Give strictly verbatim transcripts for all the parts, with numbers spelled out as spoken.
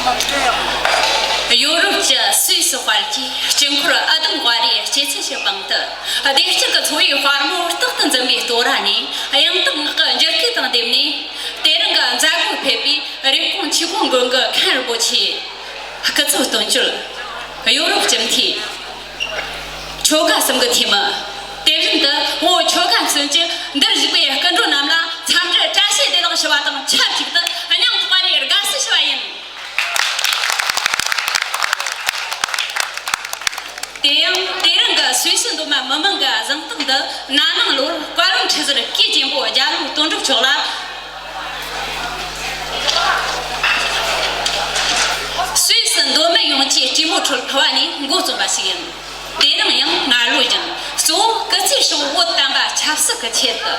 ཡོ་རོབ་ཀྱི་སུད་སི་དཔར་གྱིས་དཀྱིལ་འཁོར་ཨ་དོམ་ཝ་རའི་སྐྱེད་ཚལ་གྱི་པང་དུ་བདེ་སྐྱིད་ཀྱི་འཚོ་བའི་དཔལ་མོ་རྟག་ཏུ་འཛུམ་པའི་སྟོད་ར་ནས། གཡང་འདབ་ངག་གི་འགྱུར་ཁུག་དང་བསྡེབས་ནས། དེ་རིང་གི་མཛད་སྒོར་ཕེབས་པའི་རེབ་གོང་ཆོས་གོང་དགོན་གྱི་མཁན་རིན་པོ་ཆེ། སྐུ་ཚབ་དོན་གཅོད། ཡོ་རོབ་སྤྱི་འཐུས། ཆོལ་ཁ་གསུམ་གྱི་འཐུས་མི། དེ་བཞིན་དུ་བོད་ཆོལ་ཁ་གསུམ་གྱི་འདིར་བཞུགས་པའི་སྐུ་མགྲོན་རྣམས་ལ་འཚམས་འདྲི་བཀྲ་ཤིས་བདེ་ལེགས་ཞུ་བ་དང་ཆབས་ཅིག་ཏུ། སྙིང་ཐག་པ་ནས་དགའ་བསུ་ཞུ་བ་ཡིན། དེ་ཡང་དེ་རིང་གི་སུད་སི་མདོ་སྨད་མི་མང་གི་གཟེངས་རྟགས་འདི་ན་ནིང་ལོར་བཀའ་བློན་ཁྲི་ཟུར་གུས་ཅན་པོ་རྒྱ་ལོ་དོན་གྲུབ་མཆོག་ལ། སུད་སི་མདོ་སྨད་ཡོངས་ཀྱི་གྲོས་མོལ་ཁྲོད་ཕུལ་བ་ནས་འགོ་རྩོམ་པ་ཞིག་ཡིན། དེ་རིང་ཡང་སྔ་ལོ་བཞིན། གཙོ་བོ་སྐུ་ཚེ་ཧྲིལ་བོ་བོད་དམ་པ་ཆབ་སྲིད་ཀྱི་ཆེད་དུ།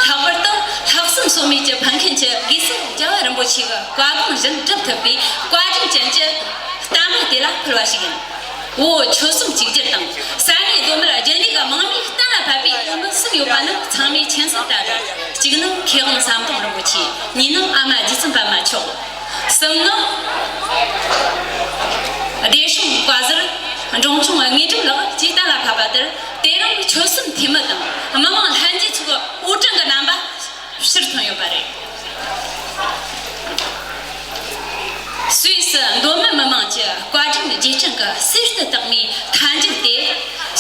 ལྷག་པར་དུ་ལྷག་བསམ་ཟོལ་མེད་ཀྱིས་ཕུལ་མཁན་གྱི་དགེ་སེམས་རྒྱལ་བ་རིན་པོ་ཆེ་གི་བཀའ་དགོངས་བཞིན་སྒྲུབ་ཐུབ་པའི་བཀའ་དྲིན་ཅན་གྱི་བསྟན་པ་དེ་ལ་ཕུལ་བ་ཞིག་ཡིན། བོད་ཆོལ་གསུམ་གཅིག་གྱུར་དང་ས་གནས་མདོ་སྨད་རྒྱུན་ལས་ཀྱི་མང་མོས་གཏན་ལ་ཕབ་པའི་འོས་འབུམ་གསུམ་ཡོད་པ་ནི་ཚང་མས་མཁྱེན་གསལ་ལྟར། གཅིག་ནི་མཁས་དབང་ཟམ་གདོང་རིན་པོ་ཆེ། གཉིས་ནི་ཨ་མ་རྗེ་བཙུན་པད་མ་མཆོག། གསུམ་ནི་བདེ་སྲུང་བཀའ་ཟུར་འབྲོང་ཆུང་དངོས་གྲུབ་ལགས་ཀྱིས་གཏན་ལ་ཕབ་པ་ལྟར། དེ་རིང་ཆོལ་གསུམ་འཐུས་མི་དང་མི་མང་ལྷན་རྒྱས་ཚོ་གི་དབུ་ཁྲིད་ཀྱི་རྣམ་པ་ཕྱིར་ཐོན་ཡོད་པ་རེད། སུད་སི་མདོ་སྨད་མི་མང་གི་བཀའ་དྲིན་རྗེས་དྲན་གྱི་གསེར་དུ་བཏགས་མའི་མཐའ་མཇུག་དེ།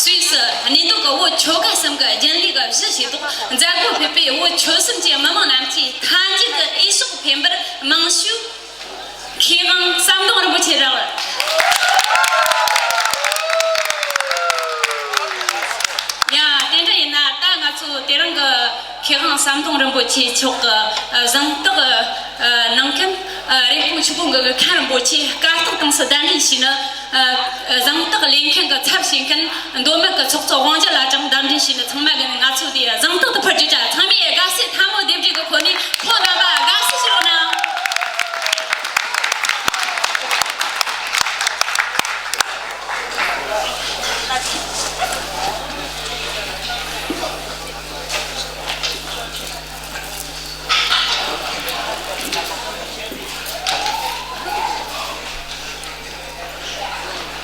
སུད་སི་གནས་སྡོད་ཀྱི་བོད་ཆོལ་ཁ་གསུམ་གྱི་རྒྱུན་ལས་ཀྱི་གཞི་ཞིག་ཐོག་མཛད་སྒོར་ཕེབས་པའི་བོད་ཆོལ་གསུམ་གྱི་མི་མང་རྣམས་ཀྱི་མཐའ་མཇུག་གི་འོས་ཤོག་འཕེན་པར་མང་ཤོས། མཁས་དབང་ཟམ་གདོང་རིན་པོ་ཆེ་ལགས། ཡ། དེ་འདྲ་ཡིན་ན་ད་ང་ཚོ་དེ་རིང་གི་མཁས་དབང་ཟམ་གདོང་རིན་པོ་ཆེ་མཆོག་གི་གཟེངས་རྟགས་གནང་མཁན། རེབ་གོང་ཆོས་གོང་གི་མཁན་རིན་པོ་ཆེ་སྐུ་རྟགས་དང་སུ་གདན་འདྲེན་ཞུས་ནས། གཟེངས་རྟགས་ལེན་མཁན་གྱི་ཚབ་བྱེད་མཁན་མདོ་སྨད་ཀྱི་ཚོགས་གཙོ་དབང་རྒྱལ་ལགས་ཀྱང་གདན་འདྲེན་ཞུས་ནས། ཚང་མ་གིས་ནི་ང་ཚོ་དེ་གཟེངས་རྟགས་དེ་ཕུལ་རྒྱུ་བྱ། ཚང་མས་དགའ་བསུ་ཐལ་མོ་རྡེབ་སྒྲིག་གི་སྒོ་ནས་ཁོང་རྣམ་པ་དགའ་བསུ་ཞུ་རོགས་གནང་།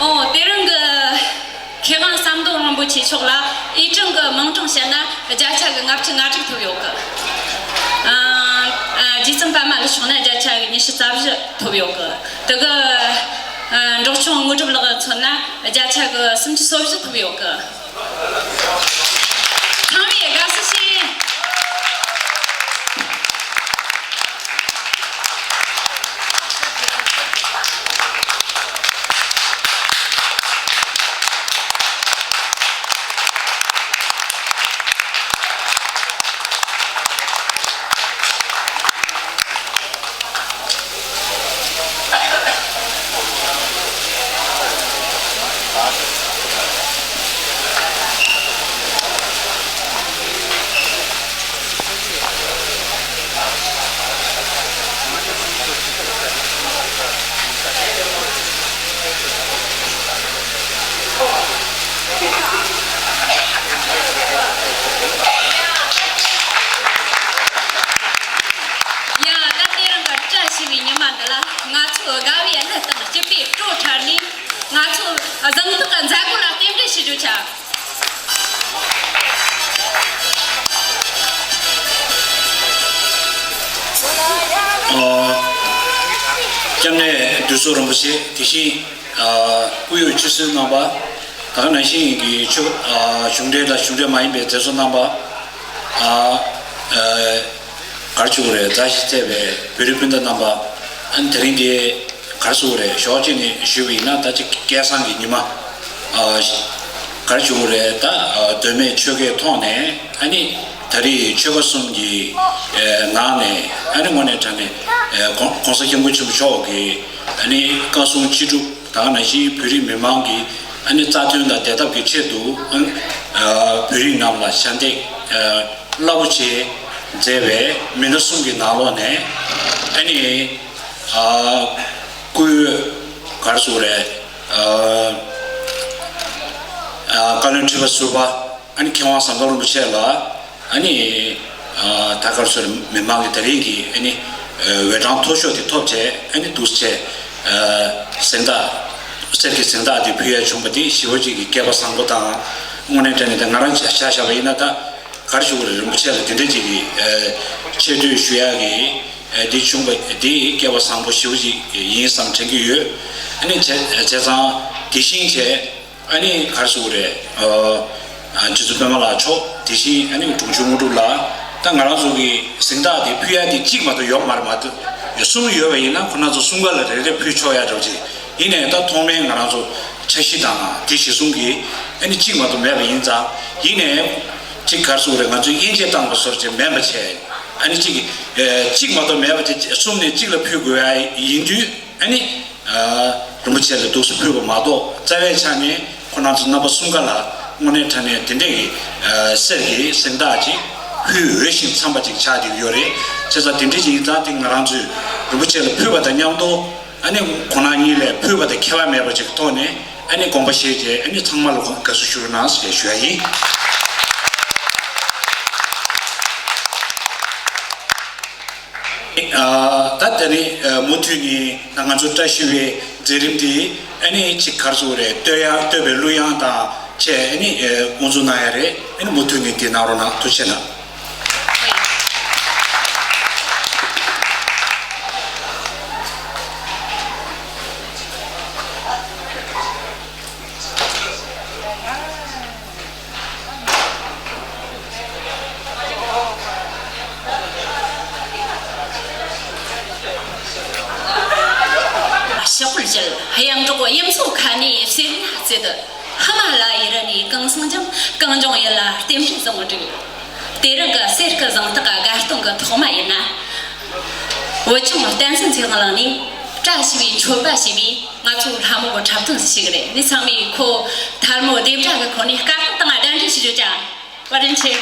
ཨོ། དེ་རིང་གི་མཁས་དབང་ཟམ་གདོང་རིན་པོ་ཆེ་མཆོག་ལ་འོས་གྲངས་ཀྱི་མིང་གྲངས་བཤད་ན་བརྒྱ་ཆ་གི་ལྔ་བཅུ་ང་དྲུག་ཐོབ་ཡོད་གི། ཨ། ཨ། རྗེ་བཙུན་པད་མ་ལགས་མཆོག་ན་བརྒྱ་ཆ་གི་ཉི་ཤུ་རྩ་བཞི་ཐོབ་ཡོད་གི། དེ་གི། ཨ། འབྲོག་ཆུང་དངོས་གྲུབ་ལགས་མཚོན་ན་བརྒྱ་ཆ་གི་སུམ་ཅུ་སོ་བཞི་ཐོབ་ཡོད་གི། ཚང་མས་དགའ་བསུ་ཞུ། ཡ། ད་དེ་རིང་གི་བཀྲ་ཤིས་པའི་ཉི་མ་འདི་ལ་ང་ཚོ་དགའ་བའི་གླུ་དང་སྐྱིད་པའི་བྲོ་འཁྲབ་ནས། ང་ཚོ་གཟེངས་རྟགས་ཀྱི་མཛད་སྒོ་ལ་རྟེན་འབྲེལ་ཞུ་རྒྱུ་བྱ། ཨོ། སྐྱབས་གནས་བདུད་འཚོ་རིན་པོ་ཆེ། དེ་བཞིན། ཨ། སྐུ་ཡོད་ཆུ་ཚོད་རྣམ་པ། ད་ག་ནང་བཞིན་གྱི་ཆོས། ཨ། གཞུང་འབྲེལ་དང་གཞུང་འབྲེལ་མ་ཡིན་པའི་མཛད་གཙོ་རྣམ་པ། ཨ། ཨ། ག་རེ་ཞུ་དགོས་རེད། མཛའ་བཤེས་བརྩེ་བའི་བོད་རིགས་སྤུན་ཟླ་རྣམ་པ། ཨ་ནི་དེ་རིང་འདི་ག་རེ་ཞུ་དགོས་རེད། ཞོགས་ཀྱི་ནས་ཞུས་པ་ཡིན་ན་ད་ཅིག་སྐལ་བཟང་གི་ཉི་མ། ཨ། ག་རེ་ཞུ་དགོས་རེད། ད། ཨ། མདོ་སྨད་ཆོལ་ཁའི་ཐོག་ནས། ཨ་ནི་ད་རེས་ཆོལ་ཁ་གསུམ་གྱི། ཨ། ནང་ནས། ཨ་ནི་དངོས་གནས་དྲང་གནས། ཨ། གོང་གོང་ས་སྐྱབས་མགོན་ཆེན་པོ་མཆོག་གིས། ཨ་ནི་བཀའ་གསུང་ཅི་སྒྲུབ། ད་ག་ནང་བཞིན་བོད་རིགས་མི་མང་གི། ཨ་ནི་རྩ་དོན་དང་བདེ་ཐབས་ཀྱི་ཆེད་དུ། ཨ། བོད་རིགས་རྣམས་ལ་ཞབས་འདེགས། ཨ། རླབས་པོ་ཆེ་མཛད་པའི་མི་ཟླ་གསུམ་གྱི་ནང་ལོགས་ནས། ཨ་ནི། ཨ། སྐུའི། ག་རེ་ཞུ་དགོས་རེད། ཨ། ཨ། བཀའ་བློན་ཁྲི་པ་ཟུར་པ། ཨ་ནི་མཁས་དབང་ཟམ་གདོང་རིན་པོ་ཆེ་ལ། ཨ་ནི། ཨ། ད་ག་རེ་ཞུ་དགོས་རེད། མི་མང་གི་ད་རེས་ཀྱི། ཨ་ནི། ཨ། འོས་གྲངས་མཐོ་ཤོས་དེ་ཐོབ་བྱས། ཨ་ནི་འདུག་སེ་བྱས། གཟེངས་རྟགས། གསེར་གྱི་གཟེངས་རྟགས་དེ་ཕུལ་ཡ་བྱུང་བ་དེ་ཞེ་པོ་ཅིག་གི་སྐལ་པ་བཟང་པོ་དང་། དངོས་གནས་དྲང་གནས་ད་ང་རང་ཆ་བཞག་པ་ཡིན་ན་ད་ག་རེ་ཞུ་དགོས་རེད། རིན་པོ་ཆེ་ལ་དེ་འདྲ་ཅིག་གི་ཆེ་བསྟོད་ཞུ་ཡ་གི་དེ་བྱུང་བ་དེ་སྐལ་པ་བཟང་པོ་ཞེ་པོ་ཅིག་ཡིན་བསམ་དྲན་གྱི་ཡོད། ཨ་ནི་བྱས་བྱས་ཙང་དེ་བཞིན་བྱས། ཨ་ནི་ག་རེ་ཟེར་དགོས་རེད། ཨ། ཨ། རྗེ་བཙུན་པད་མ་ལགས་མཆོག་དེ་བཞིན་ཨ་ནི་དྲུང་ཆེ་དངོས་གྲུབ་ལགས། ད་ང་རང་ཚོ་གི་གཟེངས་རྟགས་དེ་ཕུལ་ཡ་དེ་གཅིག་མ་གཏོགས་ཡོད་མ་རེད། མ་གཏོགས་གསུམ་ཡོད་པ་ཡིན་ན་ཁོ་རང་ཚོ་གསུམ་ཀ་ལ་རེ་རེ་ཕུལ་ཆོག་ཡ་འདྲ་བོ་ཅིག་ཡིན་ནའི་ད་ཐོག་མའི་ང་རང་ཚོ་འཆར་གཞི་དང་དེ་གཞི་བཟུང་གི་ཨ་ནི་གཅིག་མ་གཏོགས་མེད་པ་ཡིན་ཙང་། ཡིན་ནའི་གཅིག་ག་རེ་ཟེར་དགོས་རེད། ང་ཚོས་དབྱེ་འབྱེད་བཏང་པ་བཟོ་འདྲ་ཅིག་མིན་པ་བྱས། ཨ་ནི་གཅིག་གཅིག་མ་གཏོགས་མེད་པ་དེ་གསུམ་ནས་གཅིག་ལ་ཕུལ་དགོས་ཡ་ཡིན་དུས། ཨ་ནི། ཨ། རིན་པོ་ཆེ་ལ་འདུག་སེ་ཕུལ་བ་མ་གཏོགས། རྩ་བའི་ཆ་ནས་ཁོང་རྣམ་ཚོ་རྣམ་པ་གསུམ་ཀ་ལ་དངོས་གནས་དྲང་གནས་དེ་འདྲས་ཀྱི། ཨ། གསེར་གྱི་གཟེངས་རྟགས་ཅིག་ཕུལ་འོས་ཤིང་འཚམས་པ་ཅིག་ཆགས་བསྡད་ཀྱི་ཡོད་རེད། བྱས་ཙང་དེ་འདྲས་ཅིག་ཡིན་ཙང་དེ་ང་རང་ཚོས་རིན་པོ་ཆེ་ལ་ཕུལ་བ་དང་མཉམ་དུ། ཨ་ནི་ཁོང་རྣམ་གཉིས་ལ་ཕུལ་བ་དང་ཁྱད་པར་མེད་པ་ཅིག་གི་ཐོག་ནས། ཨ་ནི་དགོངས་པ་བཞེས་རྗེས། ཨ་ནི་ཚང་མ་ལ་དགའ་བསུ་ཞུ་རོགས་གནང་ཞེས་ཞུ་ཡ་ཡིན། ཨ། ད་དེ་ནི། ཨ། མུ་མཐུད་ནས་ད་ང་ཚོ་བཀྲ་ཤིས་པའི་མཛད་རིམ་འདི་ཨ་ནི་ཅིག་ག་རེ་ཟེར་དགོས་རེད། བསྟོད་ཡ། བསྟོད་པའི་གླུ་དབྱངས་དང་བཅས་ཨ་ནི། ཨ། དབུ་འཛུགས་གནང་ཡ་རེད། ཨ་ནི་མུ་མཐུད་ནས་འདི་གནང་རོགས་གནང་། ཐུགས་རྗེ་གནང་། ཕྱག་སྐོར་བཅས་གཡང་འབྲོག་གཡུ་མཚོ་ཁ་ནས་སེར་སྣ་བརྩེགས། ཧི་མ་ལ་ཡི་རི་ནས་གངས་སེང་ལྗང་། གངས་ལྗོངས་ཡུལ་ལ་རྟེན་འབྲེལ་བཟང་བསྒྲིགས། དེ་རིང་གི་གསེར་སྐུ་གཟེངས་རྟགས་དགའ་སྟོན་གྱི་ཐོག་མ་ཡིན་ན། བོད་ལྗོངས་བསྟན་འཛིན་ཚེ་དབང་ལགས་ནས་བཀྲ་ཤིས་པའི་མཆོད་པ་ཞུས་པས། ང་ཚོ་ལྷ་མོ་གི་འཁྲབ་སྟོན་ཞུ་གི་རེད། ངས་ཚང་མས་ཁོ་ཐལ་མོ་རྡེབ་སྒྲ་གི་སྒོ་ནས་སྐད་བཏང་། གདན་འདྲེན་ཞུ་རྒྱུ་བྱ། བཀའ་དྲིན་ཆེ།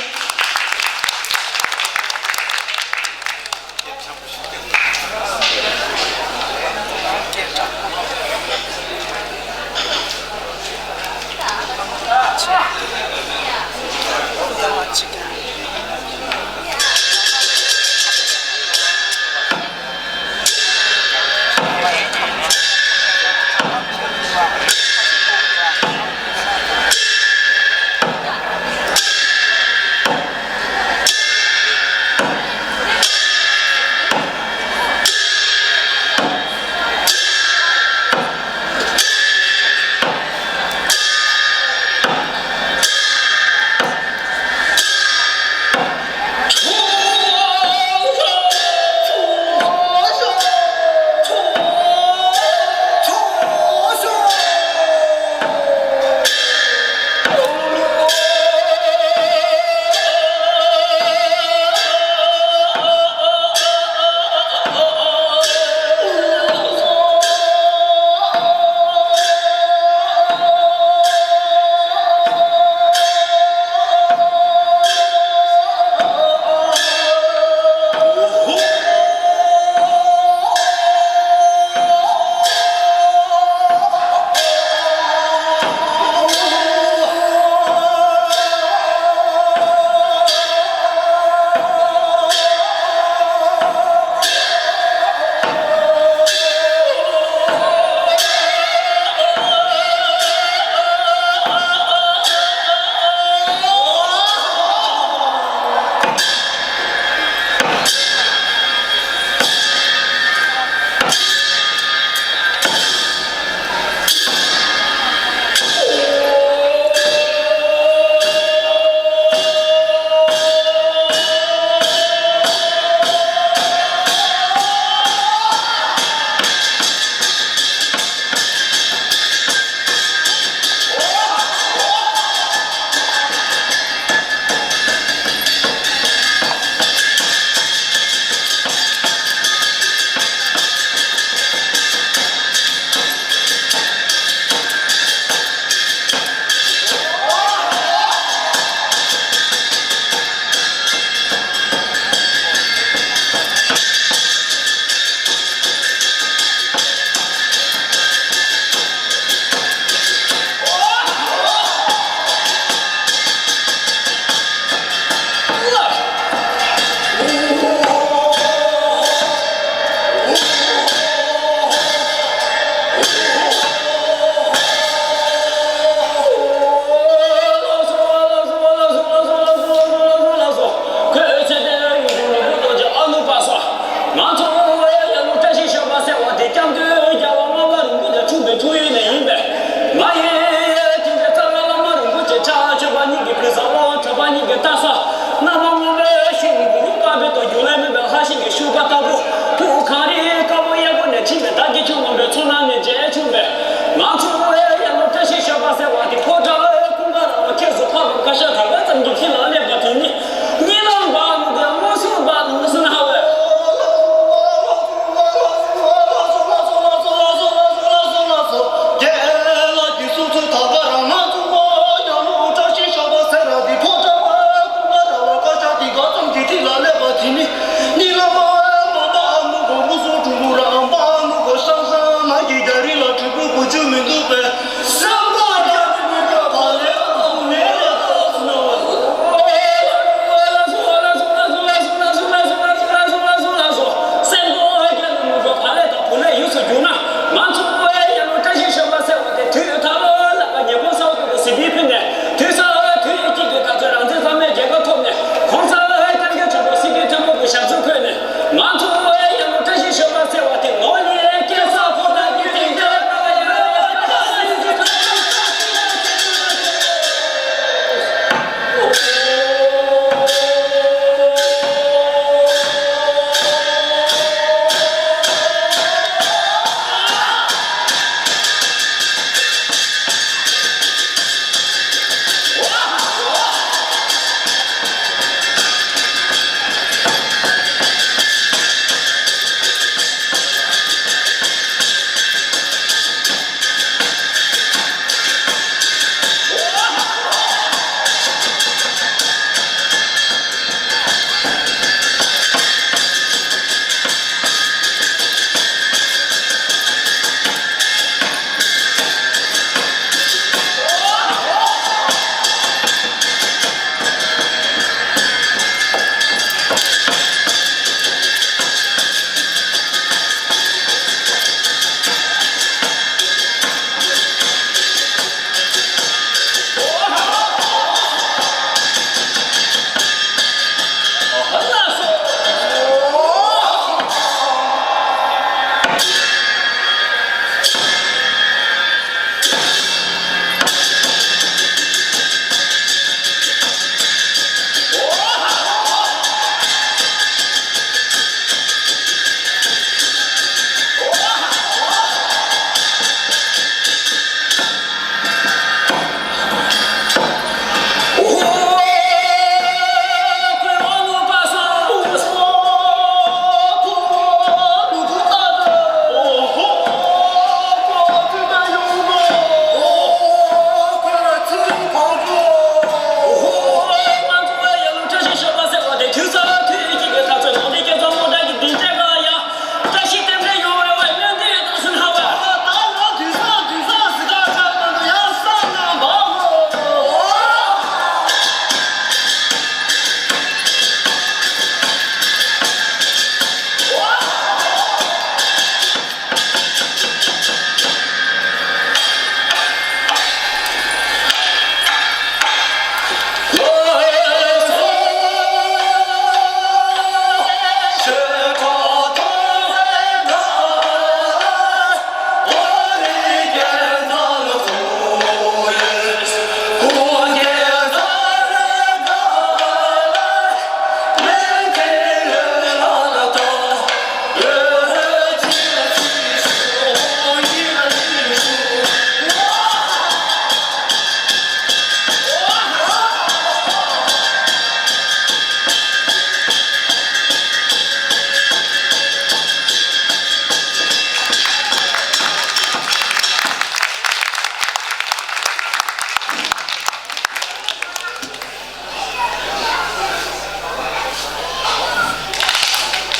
ཡུལ་དུ་གྱུར་ན། ང་ཚོ་ཨོ་ཨེ་ཡ་ལོ་བཀྲ་ཤིས་ཞོལ་པ་ཟེར་བ་དེ་དུས་ཡུན་ཐང་ལ་ལ་ཉེ་འཁོར་ས་འོག་ཏུ་གཟིགས་པའི་ཕུལ་ནས། དུས་ས་ཨོ་ཨེ་དུས་ཡུན་གཅིག་གི་ད་ཚོད་རང་བཙན་གཙང་མའི་རྒྱལ་ཁ་ཐོབ་ནས། གོང་ས་ཨོ་ཨེ་སྐྱབས་མགོན་ཆེན་པོ་སྲིད་སྤྱི་མཐུན་ཚོགས་ཀྱི་ཞབས་སོར་འཁོད་ནས། ང་ཚོ་ཨོ་ཨེ་ཡ་ལོ་བཀྲ་ཤིས་ཞོལ་པ་ཟེར་བ་དེ་ནོར་ལི་ཨེ་སྐྱེ་ས་ཁོ་ཐག་གི་དེང་རྒྱལ་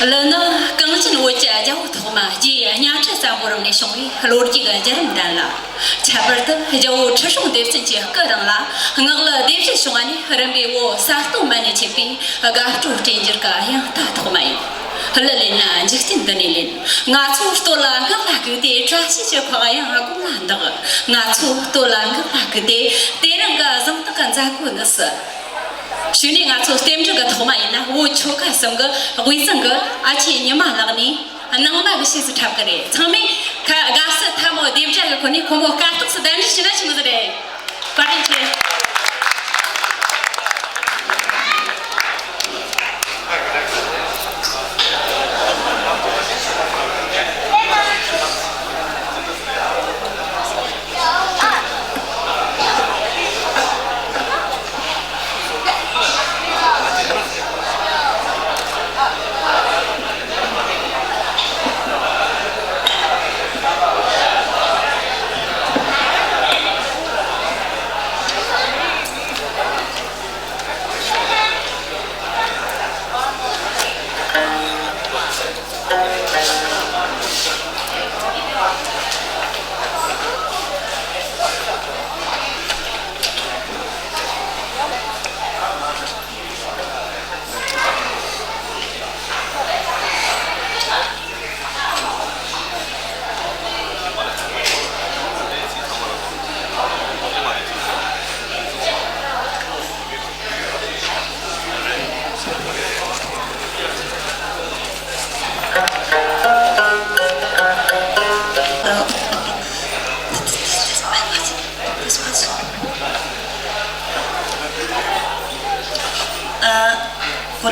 ལི་ནི་གངས་ཅན་བོད་ཀྱི་རྒྱལ་པོ་ཐོག་མ་རྗེ་གཉའ་ཁྲི་བཙན་པོའི་རིང་ནས་བྱུང་བའི་ལོ་རྒྱུས་ཀྱི་བརྒྱུད་རིམ་ལྡན་ལ། ཁྱད་པར་དུ་རྒྱལ་པོ་ཁྲི་སྲོང་ལྡེ་བཙན་གྱི་སྐུ་རིང་ལ་སྔགས་ལུ་སྡེ་བཞི་བྱུང་བ་ནས་རིམ་པས་བོད་ས་སྟོད་སྨད་ནས་མཆེད་པའི་དགའ་སྤྲོ་སྤྲོས་འགྱུར་གྱི་དབྱངས་རྟ་ཐོག་མ་ཡིན། གླུ་ལེན་ན་འཇིག་རྟེན་འདི་ནས་ལེན། ང་ཚོ་སྟོད་ལ་སྔགས་ལ་བཀུག་སྟེ། བཀྲ་ཤིས་ཀྱི་ཕོ་བ་ཡང་དགུང་ལ་འདེགས། ང་ཚོ་སྟོད་ལ་སྔགས་ལ་བཀུག་སྟེ། དེ་རིང་གི་གཟེངས་རྟགས་ཀྱི་མཛད་སྒོ་འདི་སུ། གཞུག་ནས་ང་ཚོ་རྟེན་འབྲེལ་གྱི་ཐོག་མ་ཡིན་ན། བོད་ཆོལ་ཁ་གསུམ་གྱི་དབུས་གཙང་གི་ཨ་ཆེ་ཉི་མ་ལགས་ནས་ནང་མ་གི་ཕྱིས་སུ་འཁྲབ་ཀྱི་རེད། ཚང་མས་ཁ་དགའ་བསུ་ཐལ་མོ་རྡེབ་སྒྲ་གི་སྒོ་ནས་ཁོ་མོ་དཀའ་ཐུག་སུ་གདན་འདྲེན་ཞུས་ན་ཆི་མོ་ཟིག་རེད། བཀའ་དྲིན་ཆེ།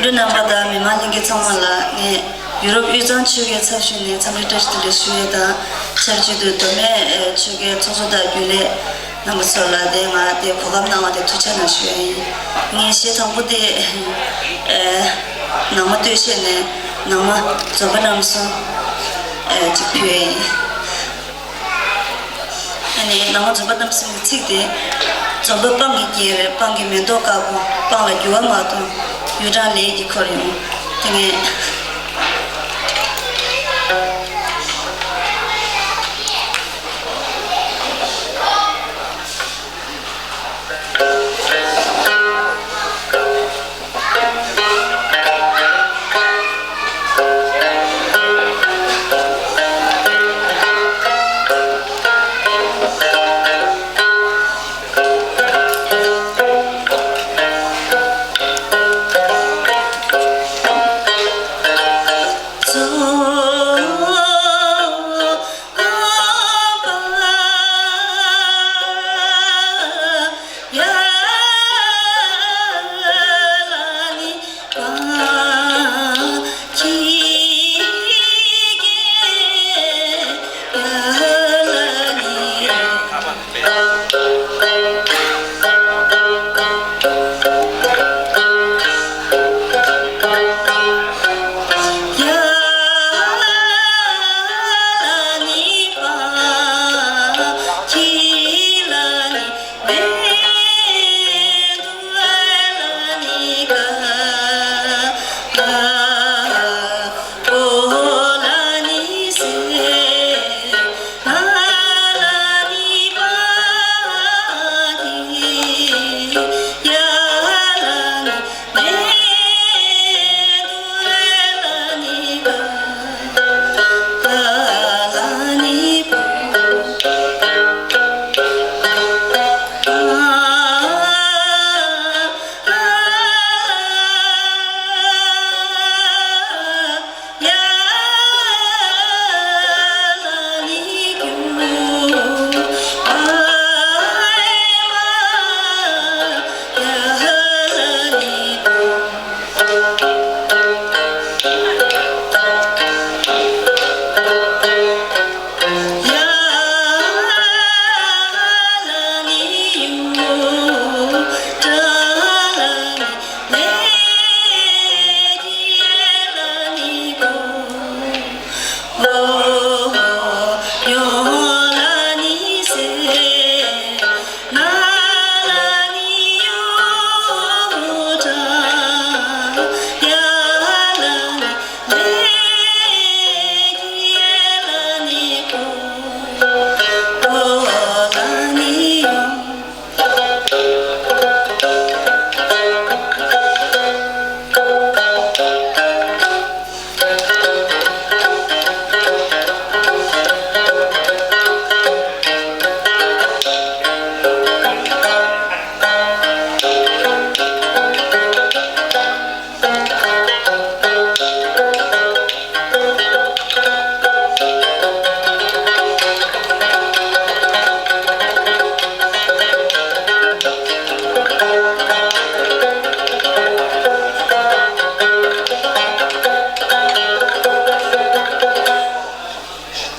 འབྲུ་རྣམ་པ་དང་མི་མང་ལྷན་རྒྱས་ཚང་མ་ལ་ངས་ཡུ་རོབ་དབུས་གཙང་ཆོལ་ཁའི་ཚབ་ཞུས་ནས་འཚམས་འདྲི་བཀྲ་ཤིས་བདེ་ལེགས་ཞུ་ཡས་དང་། ཆབས་ཅིག་ཏུ་མདོ་སྨད་ཆོལ་ཁའི་ཚོགས་གཙོ་དང་རྒྱུན་ལས་རྣམ་པ་ཚོ་ལ་དེ་ང་དེ་གོ་སྐབས་གནང་བ་དེ་ཐུགས་རྗེ་གནང་ཞུ་ཡས་ཡིན། ངས་གཞས་དང་པོ་དེ་ནང་མ་སྟོད་གཞས་ནས་ནང་མ་འཛོམས་པ་རྣམ་གསུམ་ཅིག་ཕུལ་ཡས་ཡིན། ཨ་ནི་ནང་མ་འཛོམས་པ་རྣམ་གསུམ་གྱི་ཚིག་དེ། འཛོམས་པ་སྤང་གི་རྒྱན་རེད། སྤང་གི་མེ་ཏོག་དཀར་པོ། སྤང་ལ་འགྱུར་བ་མ་གཏོང་། ཡུལ་གྲངས་ལས་ཀྱིས་འཁོར་ཡོང་། དེ་ངས།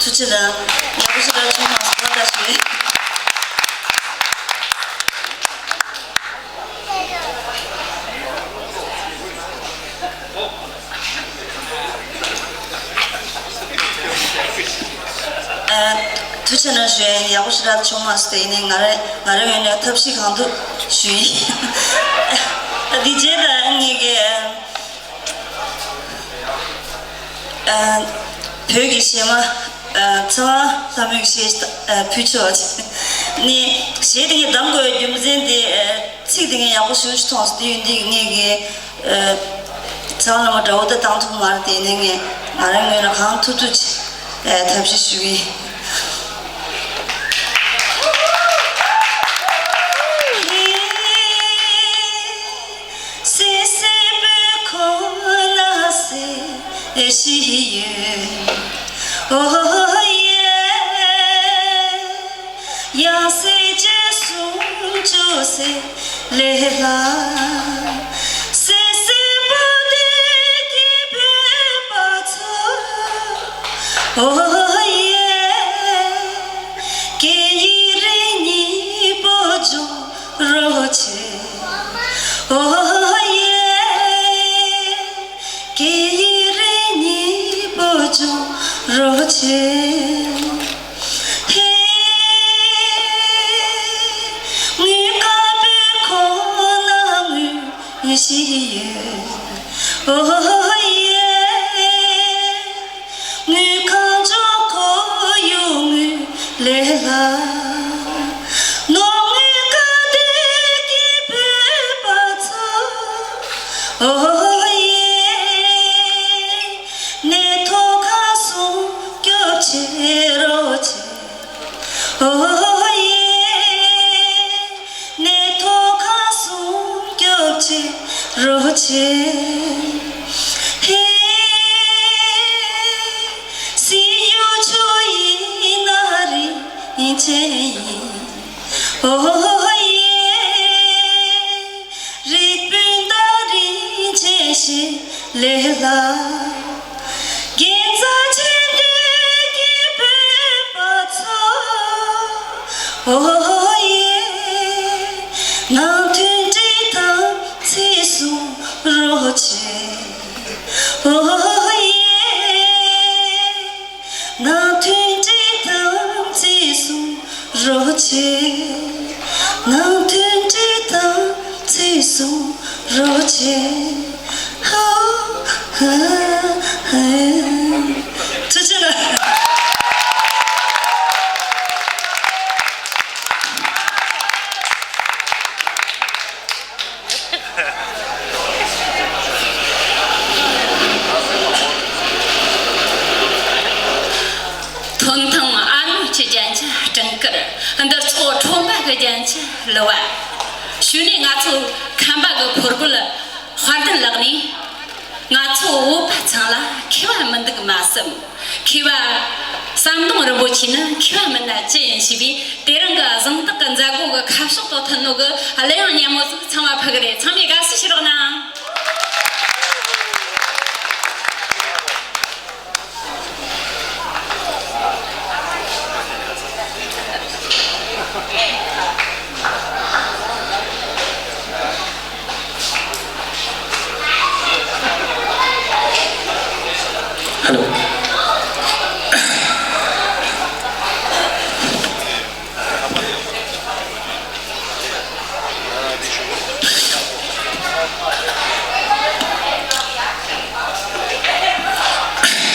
ཐུགས་རྗེ་གནང་། ཡག་པོ་ཞེ་དྲག་བྱུང་མ་སོང་། བཀའ་དྲིན་ཆེ། ཨ། ཐུགས་རྗེ་གནང་ཞུ་ཡ་ཡིན། ཡག་པོ་ཞེ་དྲག་བྱུང་མ་སོང་། དེ་ཡིན་ནའི་ང་རང་ང་རང་ངོས་ནས་ཐབས་ཤེས་གང་ཐུབ་ཞུ་ཡིན། ཨ། འདི་རྗེས་ལ་ངེད་ཀྱི། ཨ། བོད་ཀྱི་གཞས་མ། ཨ། ཚེ་དབང་ལྷ་མོའི་གཞས། ཨ། ཕུལ་ཆོག་ནི། གཞས་དེ་ངས་གདམ་དགོས་རྒྱུ་མཚན་དེ། ཨ། ཚིག་དེ་ངས་ཡག་པོ་ཞེ་པོ་ཅིག་མཐོང་སོང་། དེ་ཡིན་དུས་ངེད་ཀྱི། ཨ། ཚེ་དབང་ལྷ་མོ་དགྲ་བོ་ད་བཏང་ཐུབ་མ་རེད། དེ་ཡིན་ནའི་ངས་ང་རང་ངོས་ནས་གང་ཐུབ་ཐུབ་ཅིག། ཨ། ཐབས་ཤེས་ཞུ་གི་ཡིན། སེ་སེར་པོའི་ཁོག་ན་སེར་ཞིག་ཡོད། ཨོ་ཡེ། ཡང་སེར་ཅན་སུམ་ཅུ་སེར་ལས་ལྷག། སེ་སེར་པོ་དེ། རིན་ཆེན་ཡིན། ཨོ་ཡེ། རིགས་སྤུན་དང་རིན་ཆེན་ཞིག་ལས་ལ། དགེ་རྩ་ཆེན་འདུས་ཀྱི་བོད་པ་ཚོ། ཨོ་ཡེ། ནང་མཐུན་སྒྲིལ་དམ་ཚིག་སྲུང་རོགས་བྱེད། ཨོ་ཡེ། ནང་མཐུན་སྒྲིལ་དམ་ཚིག་སྲུང་རོགས་བྱེད། ནང་མཐུན་སྒྲིལ་དམ་ཚིག་སྲུང་རོགས་བྱེད། ཧ་ཧ་ཧ། ཐུགས་རྗེ་གནང་། ཐོན་ཐང་ཨ་ནུ་ཁྱི་རྒྱན་ཆ་སྤྲིན་དཀར། འདིར་ཚོགས་ཁྲོམ་པ་གི་རྒྱན་ཆ་ལུ་བ། ཞུ་ནས་ང་ཚོ་ཁམས་པ་གི་ཕོ་རྒོད་དཔལ་ལྡན་ལགས་ནས། ང་ཚོ་བོད་པ་ཚང་ལ་མཁས་པ་མི་འདུག་མ་བསམ། མཁས་པ་ཟམ་གདོང་རིན་པོ་ཆེ་ནི་མཁས་པ་མིན་ན་ཅི་ཡིན་ཞེས་པའི་དེ་རིང་གི་གཟེངས་རྟགས་ཀྱི་མཛད་སྒོ་གི་ཁ་ཕྱོགས་དང་མཐུན་ནོ་གི་གླུ་དབྱངས་སྙན་མོ་ཟིག་ཚང་མ་ཕུལ་གི་རེད། ཚང་མས་དགའ་བསུ་ཞུ་རོགས་གནང་། ཧེ་ལོ།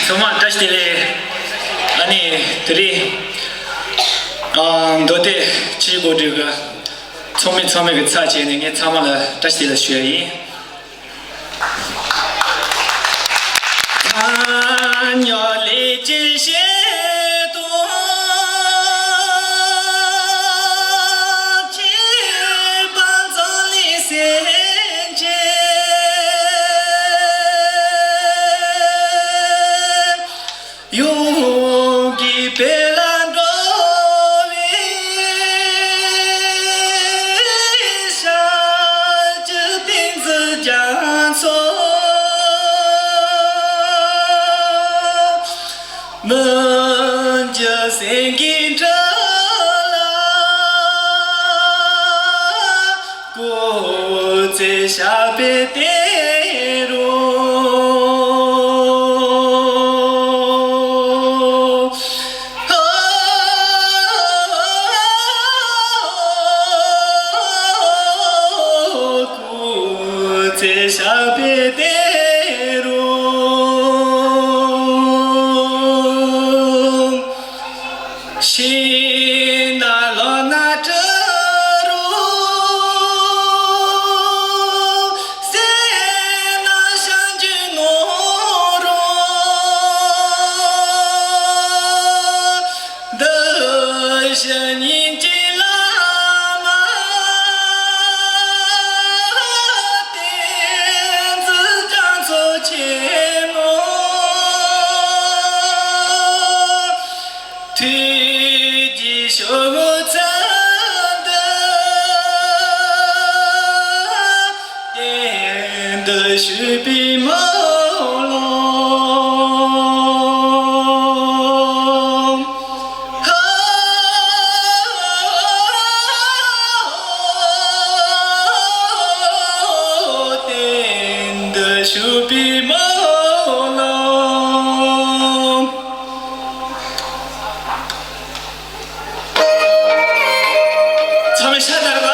ཚང་མ་བཀྲ་ཤིས་བདེ་ལེགས། ཨ་ནི་དེ་རིང་ཨ་མདོ་སྟོད་ཆུ་བཞི་སྒོ་འགྲམ་གི་ཚོགས་མི་ཚང་མའི་གི་ཚབ་བྱས་ནས་ངས་ཚང་མ་ལ་བཀྲ་ཤིས་བདེ་ལེགས་ཞུ་ཡ་ཡིན། ཡོངས་ཀྱི་དཔལ་ལ་འགྲོ་བའི་ཞབས་ཀྱི་ཏིང་འཛིན་རྒྱ་མཚོ། མི་འགྱུར་སེང་གེའི་འཕྲུལ་ལ། སྐུ་ཚེ་ཞབས་པད་བརྟན་རུང་། སྐུ་ཚེ་ཞབས་པད་བརྟན་རུང་། ཤི་ན་ལོ་ན་བཀྲ་རུང་། གསོན་ན་བྱང་ཆུབ་ནོར་རུང་། འདི་ཕྱི་སྙིང་རྗེའི་བླ་མ། བསྟན་འཛིན་རྒྱ་མཚོ་ཆེན་མོ། ཐུགས་ཀྱི་ཤོག་བུ་ཚན་འདི། གཏན་དུ་བཞུགས་པའི་སྨོན་ལམ། གཏན་དུ་བཞུགས་པའི་སྨོན་ལམ། ཚང་མས་ཤ་སྟག་རེད་པ།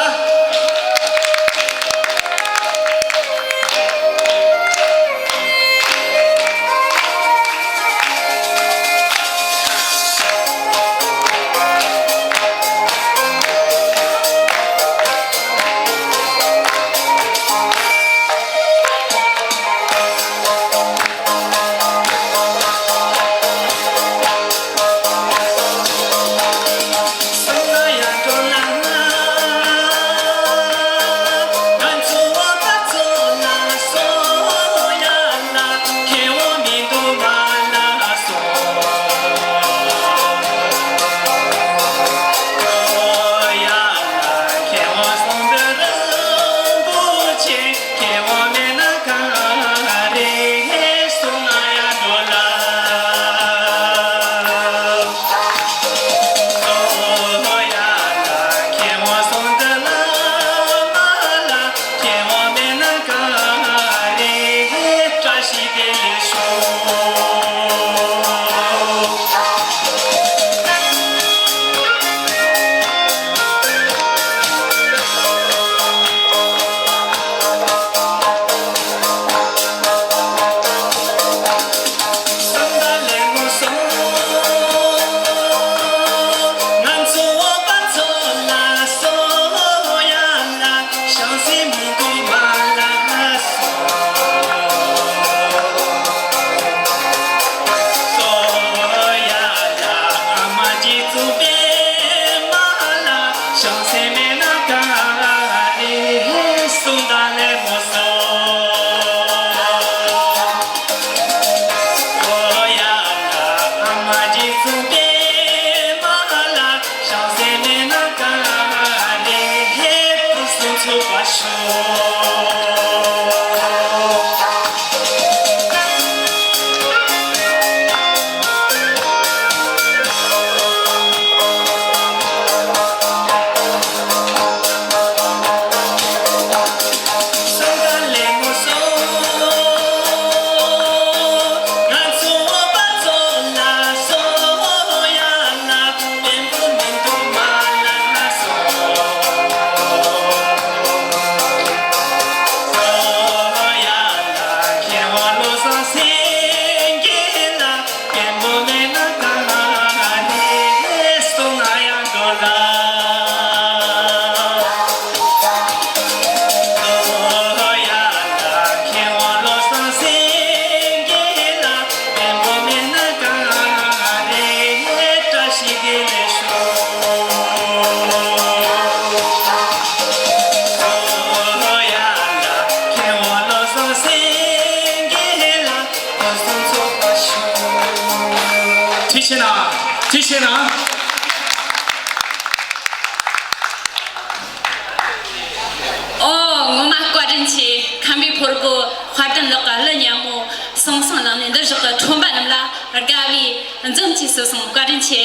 ཨོ། ངོ་མ་བཀའ་དྲིན་ཆེ། ཁམས་པའི་ཕོ་རྒོད་དཔལ་ལྡན་ལགས་ཀྱི་གླུ་སྙན་མོ་ཟང་ཟིང་ལངས་ནས། འདིར་བཞུགས་ཀྱི་ཁྲོམ་པ་རྣམས་ལ་དགའ་བའི་འཛུམ་གྱིས་བསུ་སོང་། བཀའ་དྲིན་ཆེ།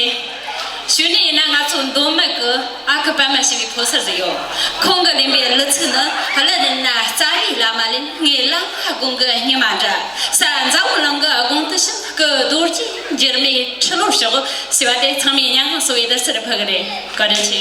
གཞུག་ནས་ཡིན་ན་ང་ཚོ་མདོ་སྨད་ཀྱི་ཨ་ཁུ་པད་མ་ཞེས་པའི་ཕོ་གསར་ཟིག་ཡོད། ཁོང་གིས་ལེན་པའི་གླུ་ཚིག་ནི། གླུ་ལེན་ན་རྩ་བའི་བླ་མ་ལེན། ངའི་བླ་མ་དགུང་གི་ཉི་མ་འདྲ། ས་འཛམ་བུ་གླིང་གི་དགུང་དུ་ཕྱིན། སྐུ་རྡོ་རྗེ་འགྱུར་མེད་ཁྲི་ལོར་ཤོག་ཞེས་པ་དེ་ཚང་མས་སྙན་ངག་གསོ་བའི་བསྡུར་ཚད་ཕུལ་གི་རེད། བཀའ་དྲིན་ཆེ།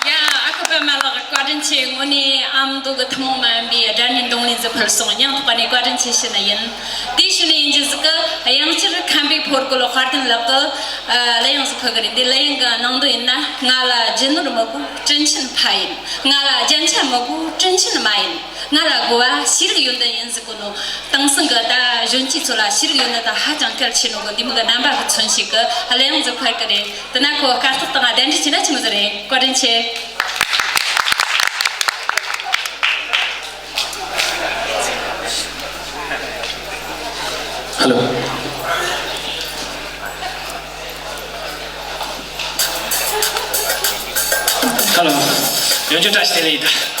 ཡ། ཨ་ཁུ་པད་མ་ལགས་བཀའ་དྲིན་ཆེ། དངོས་གནས་ཨ་མདོ་གི་ཐུན་མོང་མ་ཡིན་པའི་སྒྲ་སྙན་གདུང་ལེན་ཟིག་ཕུལ་སོང་། སྙིང་ཐག་པ་ནས་བཀའ་དྲིན་ཆེ་ཞུ་ནི་ཡིན། དེའི་གཞུག་ནས་ཡིན་རྒྱུ་ཟིག་གི། དབྱངས་ཅན་ཁམས་པའི་ཕོ་རྒོད་དཔལ་ལྡན་ལགས་ཀྱི་གླུ་དབྱངས་ཟིག་ཕུལ་གི་རེད། འདི་གླུ་དབྱངས་གི་ནང་དོན་ཡིན་ན། ང་ལ་རྒྱུ་ནོར་མི་དགོས་དྲིན་ཆེན་ཕ་ཡིན། ང་ལ་རྒྱན་ཆ་མི་དགོས་དྲིན་ཆེན་མ་ཡིན། ང་ལ་དགོས་པ་ཤེས་རིག་ཡོན་ཏན་ཡིན་ཟེར་གོ་ནོ། དེང་སང་གི་ད་གཞོན་སྐྱེས་ཚོ་ལ་ཤེས་རིག་ཡོན་ཏན་ད་ཧ་ཅང་གལ་ཆེ་ནོ་གི་འདི་མོ་གི་རྣམ་པ་གི་མཚོན་བྱེད་གི་གླུ་དབྱངས་ཟིག་ཕུལ་གི་རེད། དེ་ན་ཁོ་སྐར་རྟགས་དང་གདན་འདྲེན་བྱས་ན་ཆི་མོ་ཟིག་རེད། བཀའ་དྲིན་ཆེ། ཧ་ལོ། ཧ་ལོ། ཡོན་ཆོད་བཀྲ་ཤིས་བདེ་ལེགས་ཡིན་ད།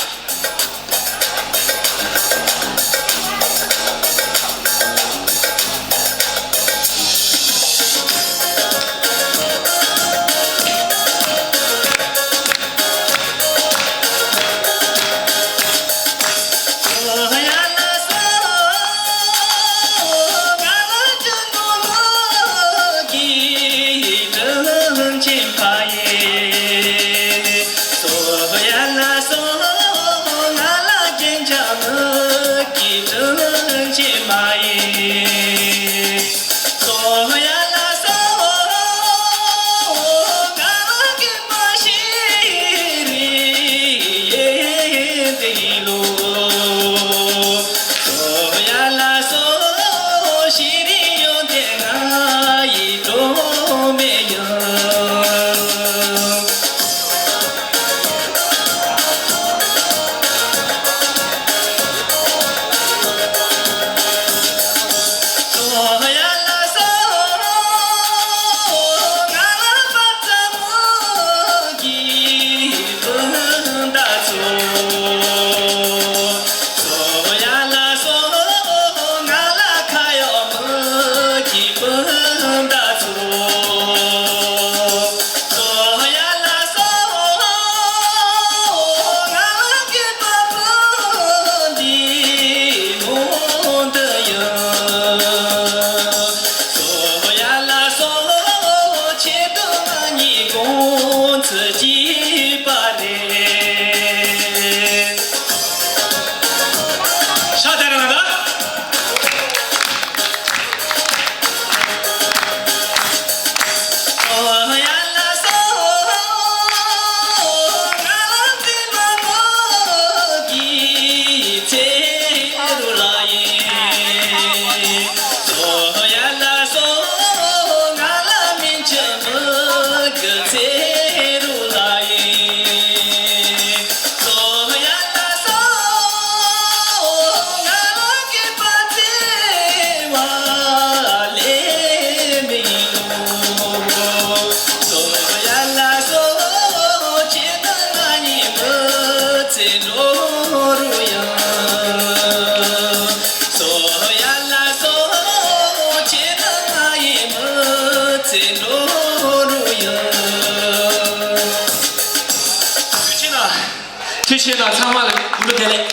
ཐུགས་རྗེ་ཆེ་ན་ཚང་མ་ལ་ཡིན་པ་བདེ་ལེགས།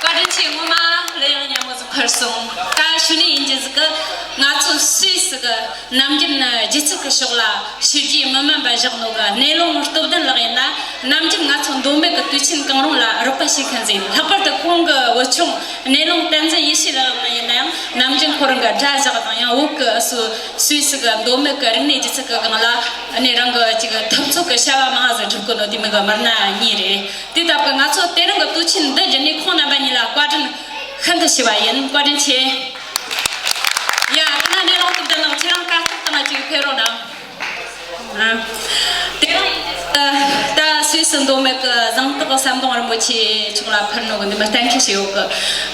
བཀའ་དྲིན་ཆེ། ངོ་མ་ལ་ཡང་ཉམས་མོ་ཚོ་ཕར་སོང་། ད་ཞུ་ནི་ཡིན་གྱི་ཟིག་གི། ང་ཚོ་སུད་སི་གི་ནམ་རྒྱུན་སྒྱུ་རྩལ་གི་ཕྱོགས་ལ་ཤེས་རྒྱུ་མི་དམན་པ་བཞག་ནོ་གི་སྣེ་ལེན་སྟོབས་ལྡན་ལགས་ཡིན་ན། ནམ་རྒྱུན་ང་ཚོ་མདོ་སྨད་གི་དུས་ཆེན་གང་རུང་ལ་རོགས་པ་བྱེད་མཁན་ཟིག་ཡིན། ལྷག་པར་དུ་ཁོང་གི་བུ་ཆུང་སྣེ་ལེན་བསྟན་འཛིན་ཡེ་ཤེས་ལགས་ཡིན་ན་ཡང་ནམ་རྒྱུན་ཁོ་རང་གི་དགྲ་བཞག་དང་ཡང་བོད་གི་སུ་སུད་སི་གི་མདོ་སྨད་གི་རིག་གནས་སྒྱུ་རྩལ་གི་སྒང་ལ་ཨ་ནི་རང་གི་ཅིག་ཐུབ་ཚོད་གི་བྱ་བ་མང་ཟིག་སྒྲུབ་གི་ནོ་དེ་མིན་གི་མི་སྣ་གཉིས་རེད། དེ་ལྟ་བུ་ང་ཚོ་དེ་རིང་གི་དུས་ཆེན་འདི་བརྒྱུད་ནས་ཁོང་རྣམ་པ་གཉིས་ལ་བཀའ་དྲིན་ཤིན་ཏུ་ཆེ་བ་ཡིན། བཀའ་དྲིན་ཆེ། ཡ། དེ་ན་སྣེ་ལེན་སྟོབས་ལྡན་ལགས་ཁྱེད་རང་ལྟ་རྟོག་བཏང་ཅིག་ཕེབས་རོགས་གནང་། ཨ། དེ་རིང་ད་སུད་སི་མདོ་སྨད་ཀྱི་གཟེངས་རྟགས་ཟམ་གདོང་རིན་པོ་ཆེ་མཆོག་ལ་ཕུལ་ནོ་གི་འདི་མ་གཏན་འཁེལ་བྱས་ཡོད་